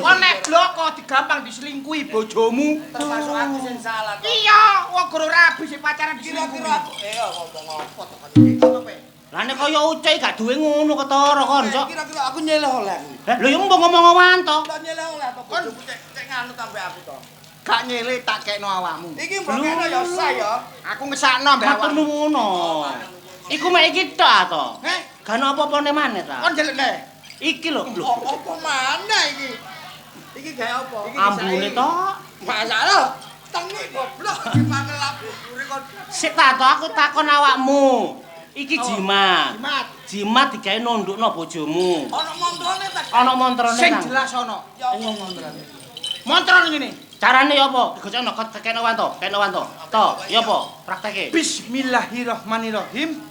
Kon nek bloko digampang diselingkuhi bojomu. Termasuk aku sing salah to. Iya, wong guru rabi sing pacaran diselingkuhi. Kira-kira aku ngomong apa to kon iki? Lah nek kaya Ucok gak duwe ngono ketara kon, Cok. Kira-kira aku nyeleh oleh aku. Lho ya mbok ngomong wanto. Lah nyeleh oleh to bojoku cek nganut ambek aku to. Gak nyele tak kekno awakmu. Iki mbok kekno ya sah ya. Aku ngesakno ambek awakmu. Matur nuwun. Iku mek iki tok to. Heh, gak ono apa-apane maneh ta? Kon njelekne. Iki lho. Apa maneh iki? Iki gawe apa? Ambune tok. Masalah tengik goblok iki mangelap dure kon. Sik ta to aku takon awakmu. Iki jimat. Jimat. Jimat digawe nundukno bojomu. Ana montrone ta? Ana montrone Sing jelas ana. Ya apa montrone? Montrone ngene. Carane ya apa? Digocokno kekeno wanto, kekeno wanto. To, ya apa? Prakteke. Bismillahirrahmanirrahim.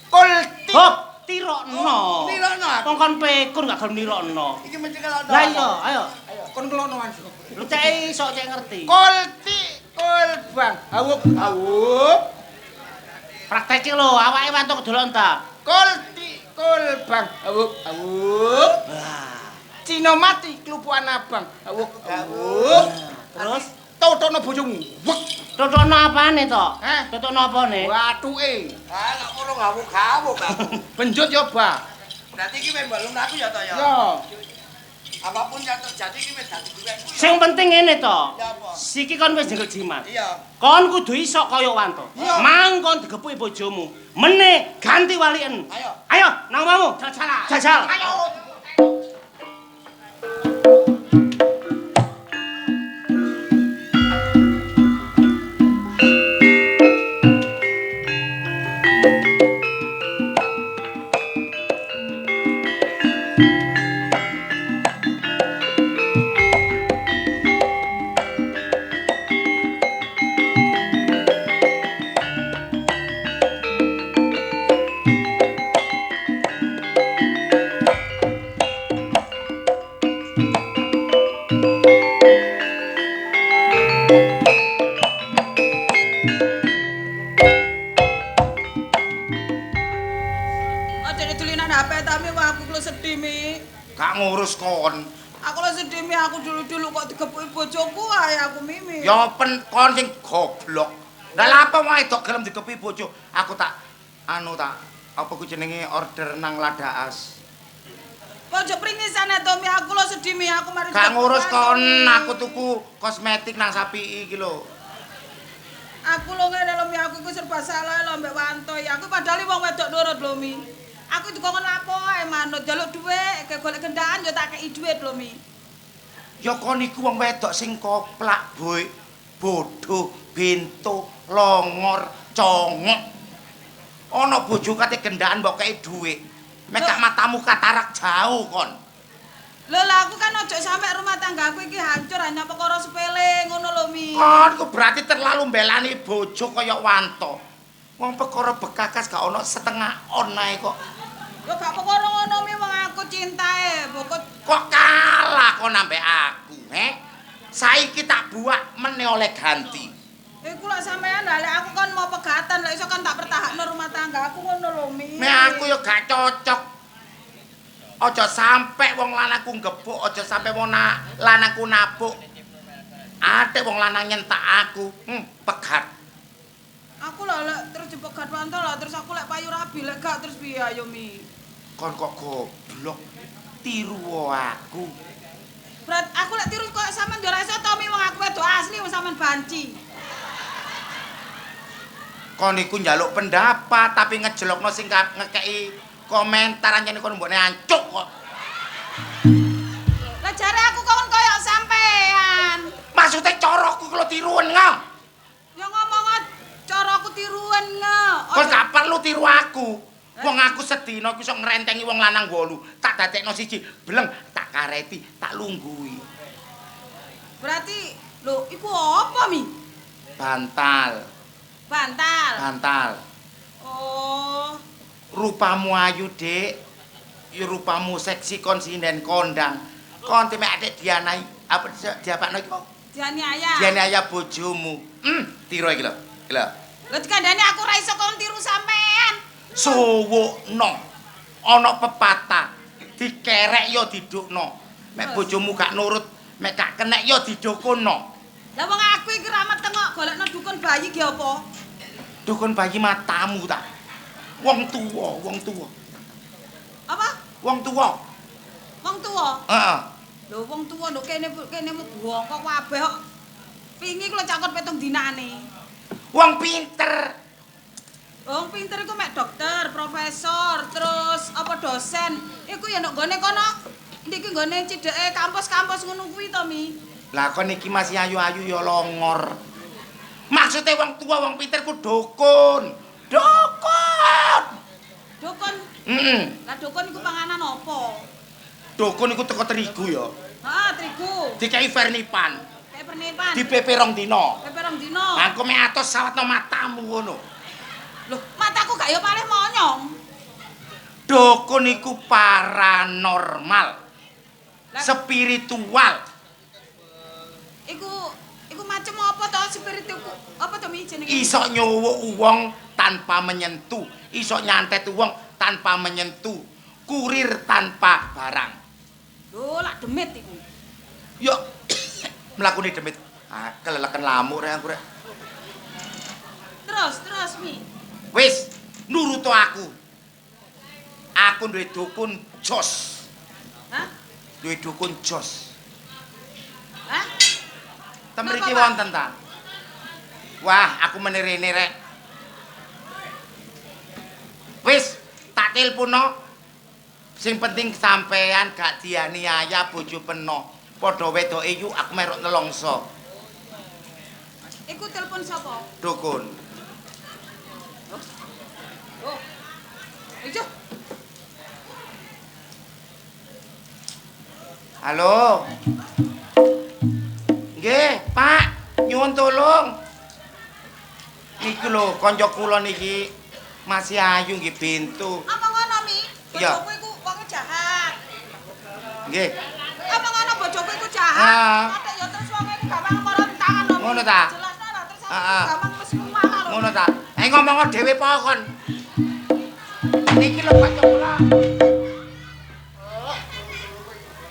Kul hop, Tirokno. Nirokno aku. Wong kon pekun gak gelem nirokno. Iki mesti kelokno. Lah iya, ayo. Kon kelokno Wan. Lu cek iso cek ngerti. Kolti kolbang. Awup awup. Prakteke lho, awake wantuk delok ta. Kolti kolbang. Awup awup. Cina mati klupukan abang. Awup awup. Terus Totono bojomu. Wek. Totokno apane to? Hah? Totokno apane? Watuke. Ah, lak ngono ngawuk-ngawuk aku. Benjut yo, Bah. Berarti iki wis mbok aku ya to ya. Yo. Apapun yang terjadi iki wis dadi duwekku ya. Sing penting ngene to. Ya apa? Siki kon wis njengkel jimat. Iya. Kon kudu iso kaya wanto. Mang kon digepuki bojomu. Mene ganti waliken. Ayo. Ayo nang omahmu. Jajal. Jajal. Ayo. Aja didulinan HP ta Mi, wah aku lho sedih Mi. Gak ngurus kon. Aku lho sedih Mi, aku dulu-dulu kok digepuki bojoku ae aku Mimi. Ya pen kon sing goblok. Lah lha apa wae dok gelem digepuki bojo? Aku tak anu tak apa ku jenenge order nang Ladaas. Ojo pringisan to Mi, aku lho sedih Mi, aku mari Gak ngurus kon, Mi. aku tuku kosmetik nang Sapi iki lho. Aku lho ngene lho Mi, aku iku serba salah lho mbek Wanto. Aku padahal wong wedok nurut lho Mi. Aku dikongkon lapo ae manut, njaluk dhuwit, ke golek gendaan yo tak kei dhuwit lho Mi. Ya kon iku wong wedok sing koplak, Boy. Bodho, bento, longor, congok. Ana bojo kate gendaan mbok kei dhuwit. Mek gak matamu katarak jauh kon. Lho lah aku kan ojo sampe rumah tangga aku iki hancur hanya perkara sepele ngono lho Mi. Kon ku berarti terlalu mbelani bojo kaya Wanto. Wong perkara bekakas gak ono setengah on ae kok. Yo gak perkara ngono Mi, wong aku cintae, bokot Kok kalah kon ambek aku, he? Saiki tak buak meneh oleh ganti. Iku lak sampean lah, lek aku kan mau pegatan, lek iso kan tak pertahanno rumah tangga aku ngono lho Mi. Nek aku yo gak cocok. Aja sampe wong lanangku gebuk, aja sampe wong lanangku nabuk. Atik wong lanang nyentak aku, pegat. Aku lho lek terus dipegat Wanto lah, terus aku lek payu rabi lek gak terus piye ayo Mi. Kon kok goblok. Tiru aku. Berat aku lek tiru kok sampean yo ora iso to Mi, wong aku wedok asli wong sampean banci. Kon iku njaluk pendapat tapi ngejelokno sing ngekeki komentar anjene kon mbokne ancuk kok. Lah jare aku kon koyo sampean. Maksude caraku iku lho tiruan ngo. Ya ngomong caraku tiruan nge. Kon gak perlu tiru aku. Wong aku sedina iku iso ngrentengi wong lanang 8, tak dadekno siji, bleng tak kareti, tak lungguhi. Berarti lho iku apa Mi? Bantal. Bantal. Bantal. Oh. Rupamu ayu, Dik. Ya rupamu seksi kon sinden kondang. Kon timek adik dianai apa diapakno iku? Dianiaya. Dianiaya bojomu. Tiru iki lho. Iki lho. Lho dikandani aku ora iso kon tiru sampean. Suwukno. Ana pepatah, dikerek ya didukno. Mek bojomu gak nurut, mek gak kenek ya didukunno. Lah wong aku iki ra meteng kok golekno dukun bayi ki apa? Dukun bayi matamu ta. Wong tuwa, wong tuwa. Apa? Wong tuwa. Wong tuwa? Heeh. Lho wong tuwa nduk kene kene buang kok kabeh kok. Wingi kula cakot 7 dinane. Wong pinter. Wong pinter iku mek dokter, profesor, terus apa dosen. Iku ya nduk nggone kono. Niki nggone cideke kampus-kampus ngono kuwi to, Mi. Lah kon iki masih ayu-ayu ya longor. Maksude wong tuwa wong pinter ku dukun. Dukun. Dukun. Heeh. Lah dukun iku panganan apa? Dukun iku teko terigu ya. Heeh, terigu. Dikai vernipan. Kayak pernipan. Dipepe rong dina. Pepe rong dina. Aku mek atos sawatno matamu ngono. Loh, mataku gak ya palih monyong. Dukun iku paranormal. Spiritual. Iku macem apa to spiritual? Apa to Mi jenenge? Iso nyuwuk wong tanpa menyentuh, iso nyantet wong tanpa menyentuh, kurir tanpa barang. Lho, lak demit iku. Yo mlakune demit. Ah, keleleken lamuk rek aku rek. Terus Mi. Wis, nuruto aku. Aku duwe dukun jos. Hah? Duwe dukun jos. Hah? Ten mriki wonten ta? Wah, aku menirene rek. Wis, tak telepono. Sing penting sampean gak dianiaya bojo peno. Padha wedoke yuk aku merok nelongso. Iku telepon sapa? Dukun. Oh. Ijo. Halo. Nggih, Pak, nyuwun tolong. Niki lho kanca kula niki masih ayu nggih bintu. Apa ngono, Mi? Bojoku iku wonge jahat. Nggih. Apa ngono bojoku iku jahat? Kathek ya terus wonge iku gampang moro tangan lho. Ngono ta? Jelasno lah terus aku gampang wis mualah lho. Ngono ta? Eh ngomong dhewe po kon. Niki lho kanca kula.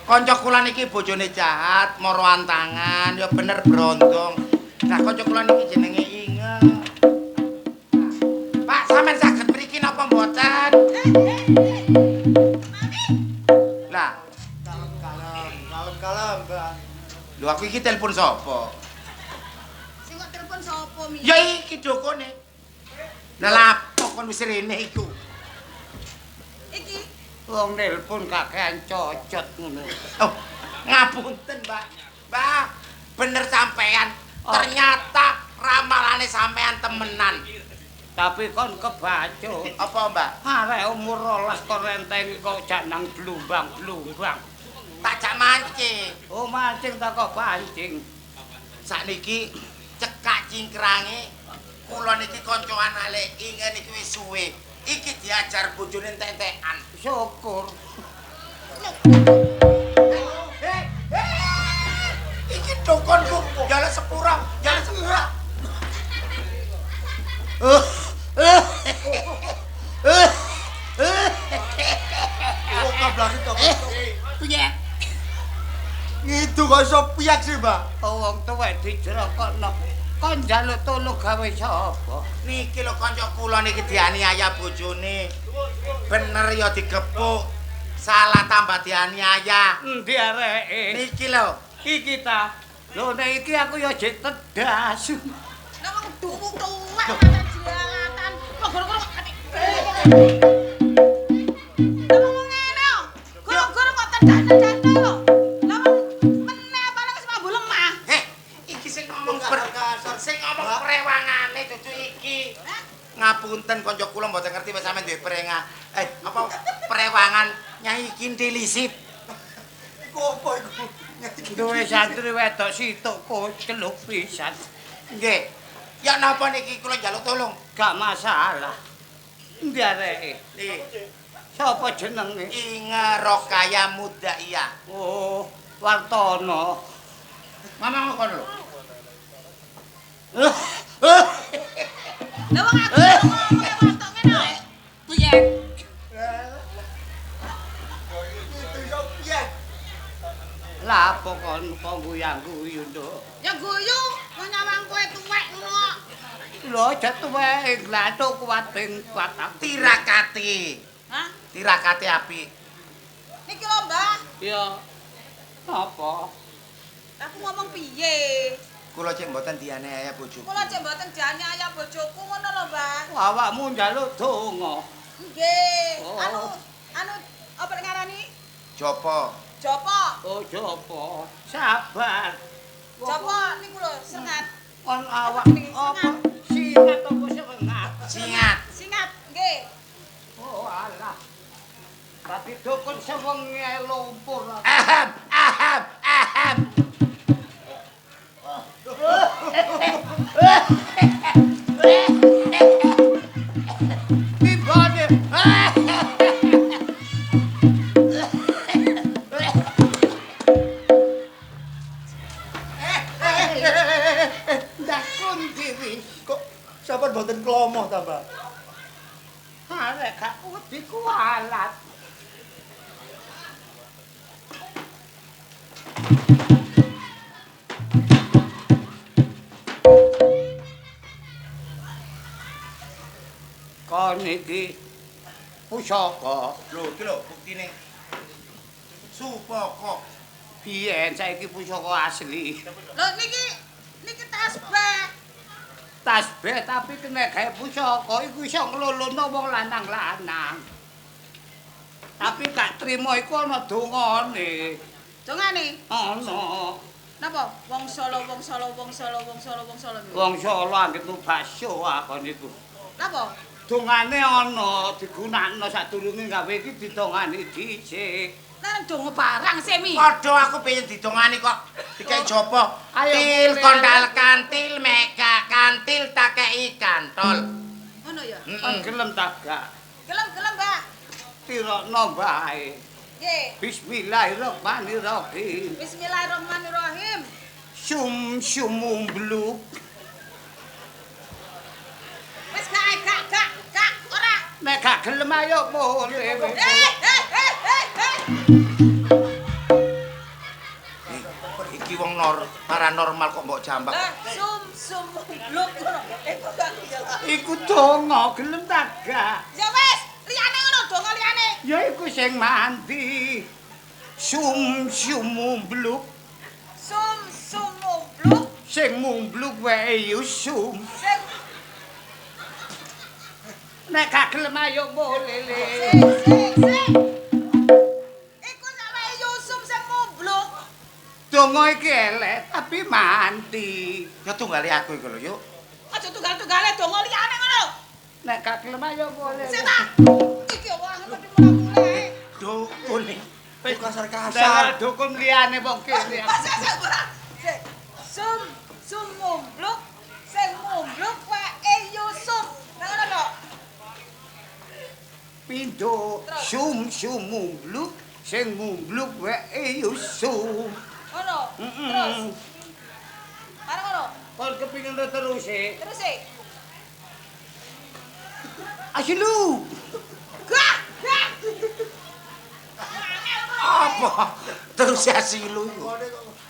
Kanca kula niki bojone jahat, moro antangan, ya bener brondong. Nah kanca kula niki jenenge Inge. Pak, sampean saged mriki napa mboten? Lah, kalem-kalem, Mbak. Lho aku iki telepon sapa? Sing kok telepon sapa, Mi? Ya iki dukune. Lah lapo kon wis rene iku? Iki wong nelpon kakean cocot ngono. Oh, ngapunten, Mbak. Mbak, bener sampean. Ternyata ramalane sampean temenan. Tapi kon kebacut. Apa, Mbak? Arek umur 12 kon rentengi kok jak nang blumbang-blumbang. Tak jak mancing. Oh, mancing ta kok pancing. Sakniki cekak cingkrange kula niki kancoan ale Inge niki wis suwe. Iki diajar bojone entek-entekan. Syukur. Iki dukunku, njaluk sepura, njaluk sepura. Kok to. Piye? Ngidu kok iso piyak sih, Mbak? Wong tuwek dijerokokno. Kon njaluk tulung gawe sapa? Niki lho kanca kula niki dianiaya bojone. Bener ya digepuk. Salah tambah dianiaya. Endi areke? Niki lho. Iki ta. Lho nek iki aku ya jek tedas. Nek wong duwuk tuwek kata jialatan. Kok goro-goro Lah wong ngene kok. Goro-goro kok tedas-tedas lho. Lah wong meneh paling wis mambu lemah. Heh, iki sing ngomong sing ngomong prewangane dudu iki. Ngapunten kanca kula mboten ngerti wis sampean duwe prenga. Apa prewangan Nyai Kintil Isit. Iku apa iku? Duwe santri wedok situk koceluk pisan. Nggih. Ya napa niki kula njaluk tolong? Gak masalah. Endi areke? Niki. Sapa jenenge? Inge Rokaya Mudaiyah. Oh, Wartono. Ngomong kono lho. Lah wong aku ngomong watok ngene lho. Piye? Lah apa kon kok guyang-guyu, Nduk? Ya guyu, wong nyawang kowe tuwek ngono kok. Lho, aja tuwek, glathuk kuat ping kuat aku. Tirakate. Hah? Tirakate apik. Niki lho, Mbah. Ya. Apa? Aku ngomong piye? Kula cek mboten dianiaya bojoku. Kula cek mboten dianiaya bojoku ngono lho, Mbah. Awakmu njaluk donga. Nggih. Oh. Anu apa ngarani? Jopo. Jopo. Oh, jopo. Sabar. Jopo niku lho, sengat. Kon awak apa singat apa sengat? Singat. Singat, nggih. Oh, alah. Tapi dukun sewengi lumpur. Ahem, ahem, ahem. Tibane. Mbah. Arek gak wedi kualat. Kon iki pusaka. Lho, iki lho buktine. Supaka. Biyen saiki pusaka asli. Lho niki tasbih. Tasbih tapi kena gawe pusaka iku iso nglolono wong lanang-lanang. Tapi gak trimo iku ana dongane. Dongane? Ana. Napa? Wong Solo, wong Solo, wong Solo, wong Solo, wong Solo. Wong Solo anggitmu bakso akon iku. Napa? Dongane ana digunakno sadurunge gawe iki didongani dhisik. Lah donga barang sih mi. Padha aku pengen didongani kok. Dikai jopo. Til kondal kantil mega kantil tak kei kantol. Ngono ya? Heeh. Gelem ta gak? Gelem-gelem, Mbak. Tirokno bae. Nggih. Bismillahirrahmanirrahim. Bismillahirrahmanirrahim. Sum sumumbluk. Wis gak ora. Nek gak gelem ayo mulih. Iki wong paranormal kok mbok jambak. Lah sum sumumbluk ngono. Iku gak jelas. Iku donga gelem ta gak? Ya wis, liyane ngono donga liyane. Ya iku sing mandi. Sum sumumbluk. Sum sumumbluk. Sing mumbluk wae yusum. Sing nek gak gelem ayo mulih. Sik. Iku sampe yusum sing mumbluk. Donga iki elek tapi mandi. Ya tunggale aku iku lho, yuk. Aja tunggal-tunggale donga liyane ngono. Nek gak gelem ayo mulih. Sik ta. Iki wong ngerti mulai. Dukun. Wis Kasar-kasar. Dukun liyane wong kene. Sik. Sum sum mumbluk sing mumbluk wae yusum. Nah ngono kok. Pindho sum sum mumbluk sing mumbluk wae yusum. Ngono. Terus. Bareng ngono. Kon kepingin terus e. Terus e. Asilu. Gak, gak. Apa? Terus asilu iku.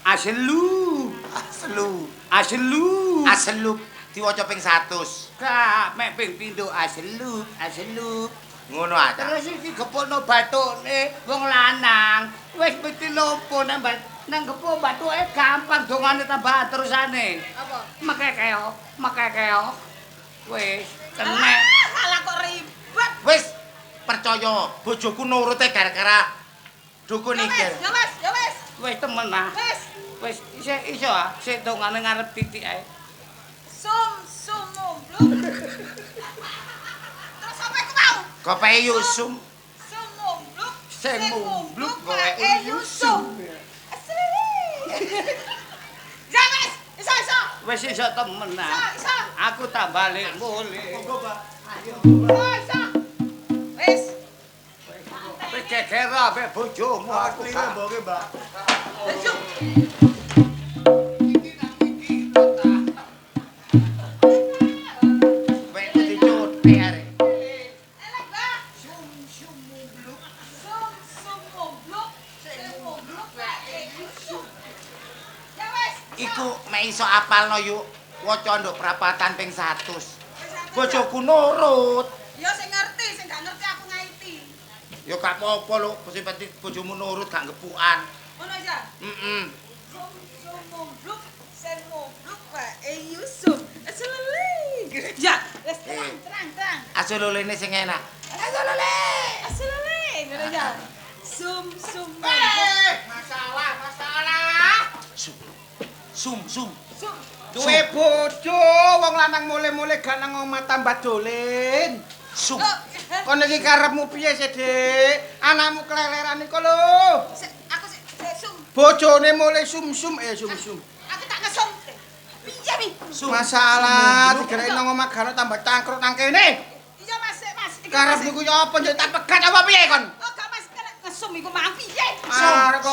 Asilu. Aslu. Asilu. Aslu diwaca ping 100. Gak, mek ping pindho aslu, aslu. Ngono aja. Terus iki gepukno bathukne wong lanang. Wis mesti lopo nang nang gepuk bathuke gampang dongane tambah terusane. Apa? Mekekeo, mekekeo. Wis kena. Alah kok ribet. Wis percaya bojoku nurute gara-gara dukun iki. Ya wis, ya wis. Wis temen ah. Wis. Wis isih iso ah, sik dongane ngarep titik ae. Sum sum mumbluk. Terus apa iku mau? Kope yusum. Sum mumbluk. Sing mumbluk wae yusum. Ya wis, iso iso. Wis iso temen ah. Iso, iso. Aku tak balik mulih. Monggo, Pak. Ayo. Iso, iso. Wis. Wis geger ambek bojomu aku. Asli mboke, Mbak. Wis. Wekku dicuthik arek. Elek, Mbak. Sum sum mumbluk. Sum sum mumbluk. Sing mumbluk wae yusum. Ya wis. Iku mek iso apalno yuk. Waca nduk prapatan ping 100. Bojoku nurut. Ya sing ngerti, sing gak ngerti aku ngaiti. Ya gak apa-apa lho, sing penting bojomu nurut gak gepukan. Ngono aja. Heeh. Sum sum mumbluk, sing mumbluk wae yusum. Aselele. Ya, wis terang terang terang. Asululene sing enak. Aselele. Aselele, ngono ya. Sum sum mumbluk. Masalah, masalah. Sum. Sum sum. Sum. Duwe bojo wong lanang mule-mule gak nang omah tambah dolen. Sum. Kon iki karepmu piye sih, Dik? Anakmu keleleran iku lho. Aku sik sum. Bojone mule sum-sum sum-sum. Aku tak ngesum. Piye mi? Masalah digereki nang omah gak tambah cangkruk nang kene. Iya Mas, sik, Mas. Iki, Karepmu ku ya apa njok tak pegat apa piye kon? Oh, gak Mas, ngesum iku mang piye?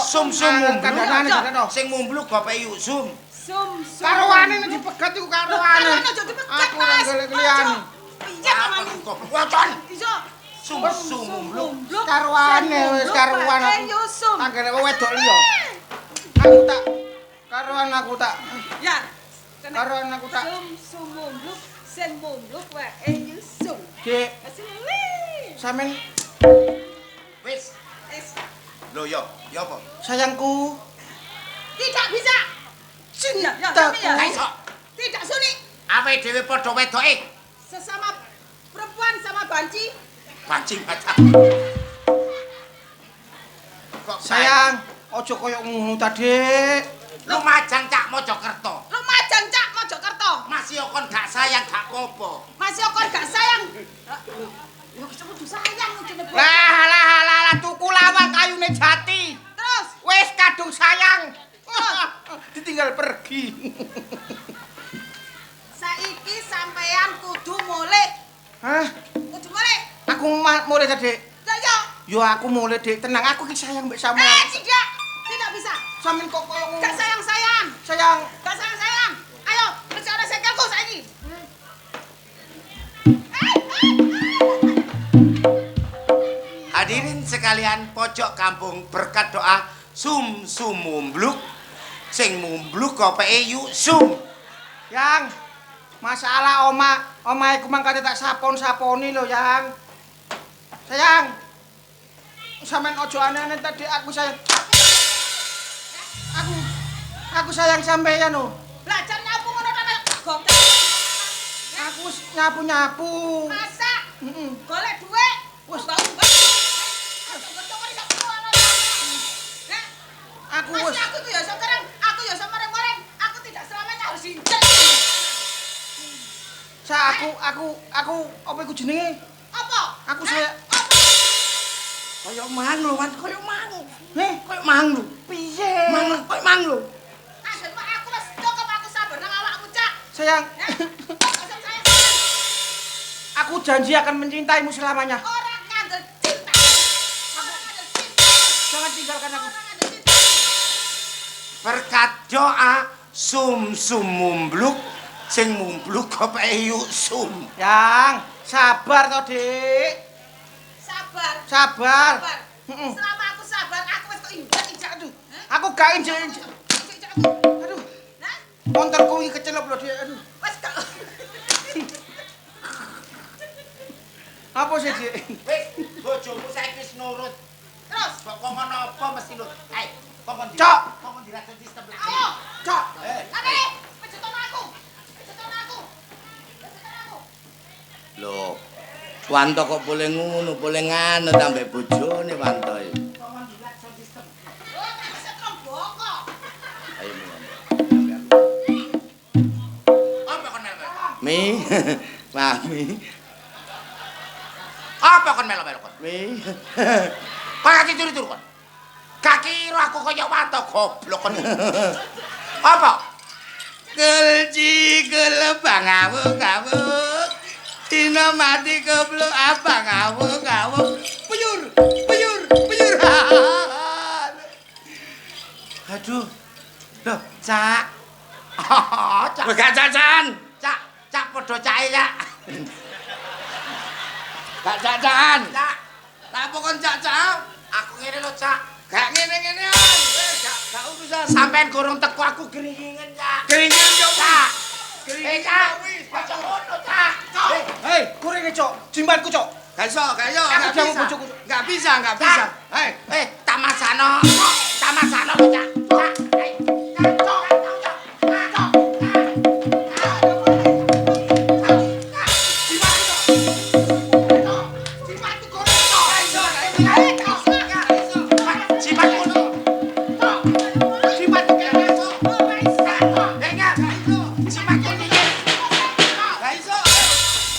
Sum sum mumbluk. Sing Sing mumbluk gope yuk sum. Sum sum. Karuane nek dipegat iku karuane. Karuane aja dipegat, Aku ora Mas. golek liyane. Piye to mani? Wocon. Iso. Sum-sum mumbluk. Karuane wis karuan aku. Tanggane wedok liya. Aku tak karuan aku tak. Ya. Karuan aku tak. Sum-sum mumbluk sing mumbluk wae yusum. Dik. Sampeyan wis. Wis. Lho yo, yo apa? Sayangku. Tidak bisa. Cintaku. Gak iso. Tidak sulit. Awake dhewe padha wedoke. Sesama perempuan sama banci. Banci macam. Kok sayang, aja koyo ngono ta, Dik. Lumajang Cak Mojokerto. Lumajang Cak Mojokerto. Masih kon gak sayang gak apa-apa. Masih kon gak sayang. Ya wis kudu sayang jenenge. Lah lah lah lah tuku lawang kayune jati. Terus wis kadung sayang. Ditinggal pergi. Saiki sampean kudu mulih. Hah? Kudu mulih. Aku mulih ta, Dik? Lah yo. Yo aku mulih, Dik. Tenang, aku iki sayang mbek sampean. Tidak. Tidak bisa. Sampean kok koyo ngono. Gak sayang-sayang. Sayang. Gak sayang-sayang. Ayo, rencana sekelku saiki. Hadirin sekalian, pojok kampung berkat doa sum sum mumbluk. Sing mumbluk kopeke yuk sum. Yang masalah oma, omahe ku mangkane tak sapon-saponi lho, Yang. Sayang. Sampeyan ojo aneh-aneh tadi aku sayang. Aku sayang sampeyan lho. Belajar nyapu ngono ta kok. Aku nyapu-nyapu. Masak. Heeh. Golek dhuwit. Wis aku wis. Aku iku ya sekarang, aku ya mereng-mereng, aku tidak selamanya harus injek. Sa aku apa iku jenenge? Apa? Aku saya apa? Koyo mang lho, Wan, koyo mang. Heh, koyo mang lho. Piye? Mang, koyo mang lho. Aku wis cukup aku sabar nang awakmu, Cak. Sayang. Aku janji akan mencintaimu selamanya. Ora ngandel cinta. Aku ngandel cinta. Jangan tinggalkan aku. Berkat doa sum sum mumbluk sing mumbluk kopeke yuk sum. Yang sabar to, Dik. Sabar. Sabar. Heeh. Selama aku sabar, aku wis kok injek-injek aduh. Aku gak injek-injek. Aduh. Nah, montorku iki kecelup lho, Dik. Aduh. Wis gak. Apa sih, Dik? Wis, bojomu saiki wis nurut. Terus kok ngono apa mesti nurut. Ayo. Cok, kok diracun sistem lagi. Ayo. Cok. Lari, pejetono aku. Pejetono aku. Pejetono aku. Lho, Wanto kok boleh ngono, boleh nganut ambek bojone Wanto iki. Kok diracun sistem. Lho, tak setrum bongko. Ayo mi. Apa kon melu? Mi. Mami. Apa kon melu-melu kon? Mi. Kok kaki turu-turu kon? Kaki aku kaya wanto goblok kon. Apa? Kelci kelebang awuk-awuk. Dina mati goblok abang awuk-awuk. Puyur, puyur, puyur. Aduh. Loh, Cak. Cak. Gak cacan. Cak, Cak padha cake, Cak. Gak cacan. Cak. Lah apa kon cak-cak? Aku ngene lho, Cak. Gak ngene-ngenean. Wis gak urusan. Sampeyan gorong teko aku geringingan, Cak. Geringingan yo, Cak. Geringingan Cak. wis. Aja ngono, Cak. Hei, gorenge, Cok. Jimatku, Cok. Gak iso, gak iso. Aku Gak jamu bisa. bojoku, Cok. Gak bisa, gak bisa. Hei, Eh, tak masakno. Tak masakno, Cak. Cak. Hei, Cak, Cok. Cak, Cok. Jimatku, Cok. Cok. Jimatku goreng, Cok. gak iso, gak iso. Gak iso. Jimatku. Cok. Jimatku kene, Cok. Eh, Cak. Jimatku iki. Gak iso.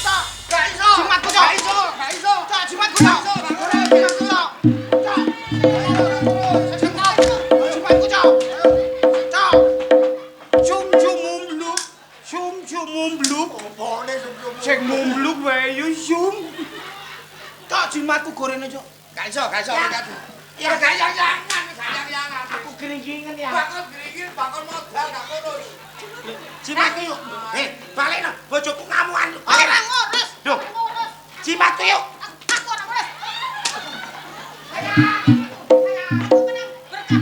Cok. Gak iso. Jimatku, Cok. Gak iso, gak iso. Cok, jimatku, Cok. Goreng jimatku, Cok. Cok. Jimatku, Cok. Cok. Cum cum mumbluk. Cum cum mumbluk. Opone sum-sum. Sing mumbluk wae yo sum. Cok, jimatku gorene, Cok. Gak iso, gak iso. Ya. Ya gak yang-yangan, gak yang-yangan. Aku geringingan ya. Bakon gringin, bakon modal gak ngono. Jimatku yuk. Eh, balekno bojoku ngamukan. Ora ngurus. Duh. Jimatku yuk. Aku ora ngurus. Aku menang berkah.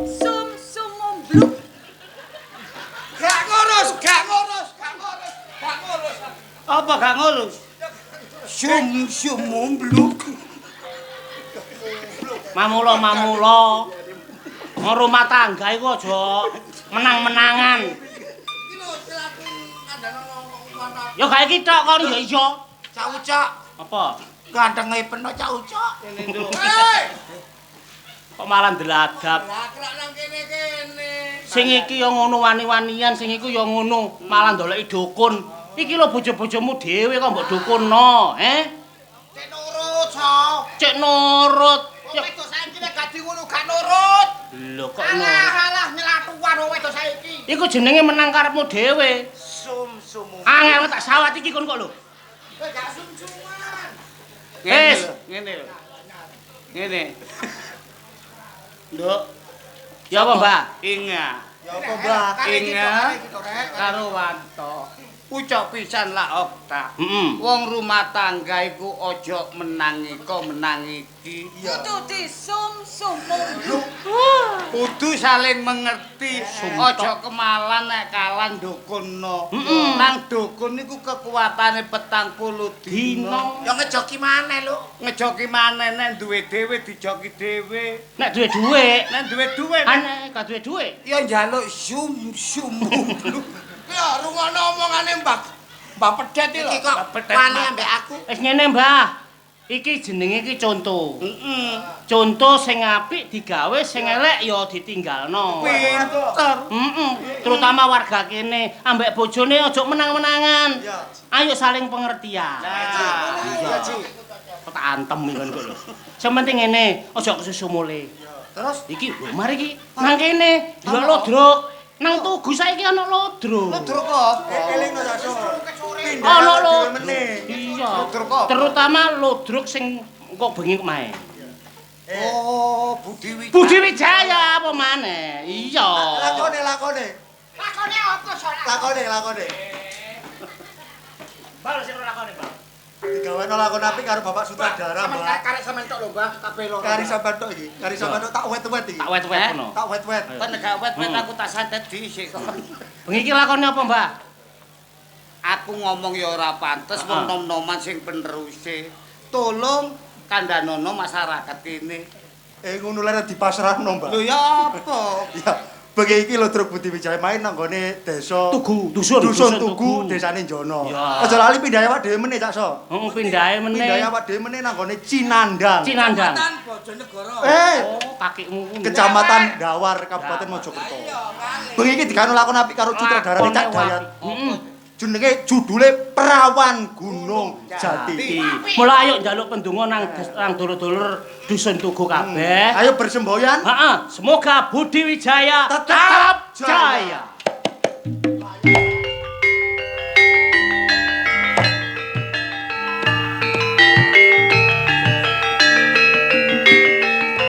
Sum sum mumbluk. Gak ngurus, gak ngurus, gak ngurus, gak ngurus. Apa gak ngurus? Sum sum mumbluk. Mamula mamula. Rumah tangga iku aja menang-menangan. Iki lho aku kandhane ngomong mana. Ya gak iki tok kon ya iya. Cak Ucok. Apa? Gantenge penuh Cak Ucok. Hei! Kok malah ndladap. Lah nang kene-kene. Sing iki ya ngono wani-wanian, sing iku ya ngono, malah ndoleki dukun. Iki lho bojo-bojomu dhewe kok mbok dukunno, he? Cek nurut, so. Cek nurut. Wong wedok saiki nek gak ngono gak nurut. Lho kok nurut. Alah alah nyelatuan wong wedok saiki. Iku jenenge menang karepmu dhewe. Sum sum. Angel tak sawat iki kon kok lho. Kowe gak sum-suman. Wis, ngene lho. Ngene. Nduk, Ya apa, Mbah? Inga. Ya apa, Mbah? Inga karo Wanto. Ucok pisan lak okta. Heeh. Wong rumah tangga iku aja menang iko menang iki. Kudu disum sum mumbluk. Kudu saling mengerti. Aja kemalan nek kalah dukunno. Nang dukun niku kekuatane 40 dina. Ya ngejoki maneh lho. Ngejoki maneh nek duwe dhewe dijoki dhewe. Nek duwe dhuwit, Nek duwe duwe aneh gak duwe dhuwit. ya njaluk sum sum mumbluk. Ya rungokno omongane Mbah Mbah Pedet iki lho. Iki kok wani ambek aku. Wis ngene, Mbah. Iki jenenge iki conto. Heeh. Conto sing apik digawe, sing elek ya ditinggalno. Pinter. Heeh. Terutama warga kene ambek bojone aja menang-menangan. Ayo saling pengertian. Iya, Ci. Kok tak antem iki kon kok lho. Sing penting ngene, aja kesusu mule. Terus Iki lho mari iki nang kene, delok lodrok. Nang Tugu saiki ana lodrok. Lodrok apa? Elingno Cak So. Ana lodrok. Meneh. Iya. Lodrok apa? Terutama lodrok sing kok bengi kok main. Oh, Budi Wijaya. Budi Wijaya apa maneh? Iya. Lakone, lakone. Lakone apa so? Lakone, lakone. Bal sing lakone, Bang. Digaweno lakon apik karo Bapak sutradara, Mbak. Karek sampean tok lho, Mbah, kabeh loro. Kari sampean tok iki. Kari sampean tok tak wet-wet iki. Tak wet-wet ngono. Tak wet-wet. Kon nek gak wet-wet aku tak santet dhisik kok. Bengi iki lakone apa, Mbah? Aku ngomong ya ora pantes wong nom-noman sing peneruse. Tolong kandhanono masyarakat kene. Ngono lere dipasrahno, Mbak. Lho ya apa? Ya, bengi iki Lodrok Budi Wijaya main nang nggone desa Tugu, dusun, Dusun Tugu, desane Njono. Ya. Aja lali pindahe awak dhewe meneh, Cak So. Heeh, pindahe meneh. Pindahe awak dhewe meneh nang nggone Cinandang. Cinandang. Bojonegoro. Oh, kakekmu kuwi. Kecamatan Dawar, Kabupaten Mojokerto. Bengi iki dikano lakon apik karo sutradarane Cak Dayat. Heeh. Jenenge judule Perawan Gunung Jati. Mula ayo njaluk pendonga nang nang dulur-dulur dusun Tugu kabeh. Ayo bersemboyan. Heeh, semoga Budi Wijaya Tetap jaya.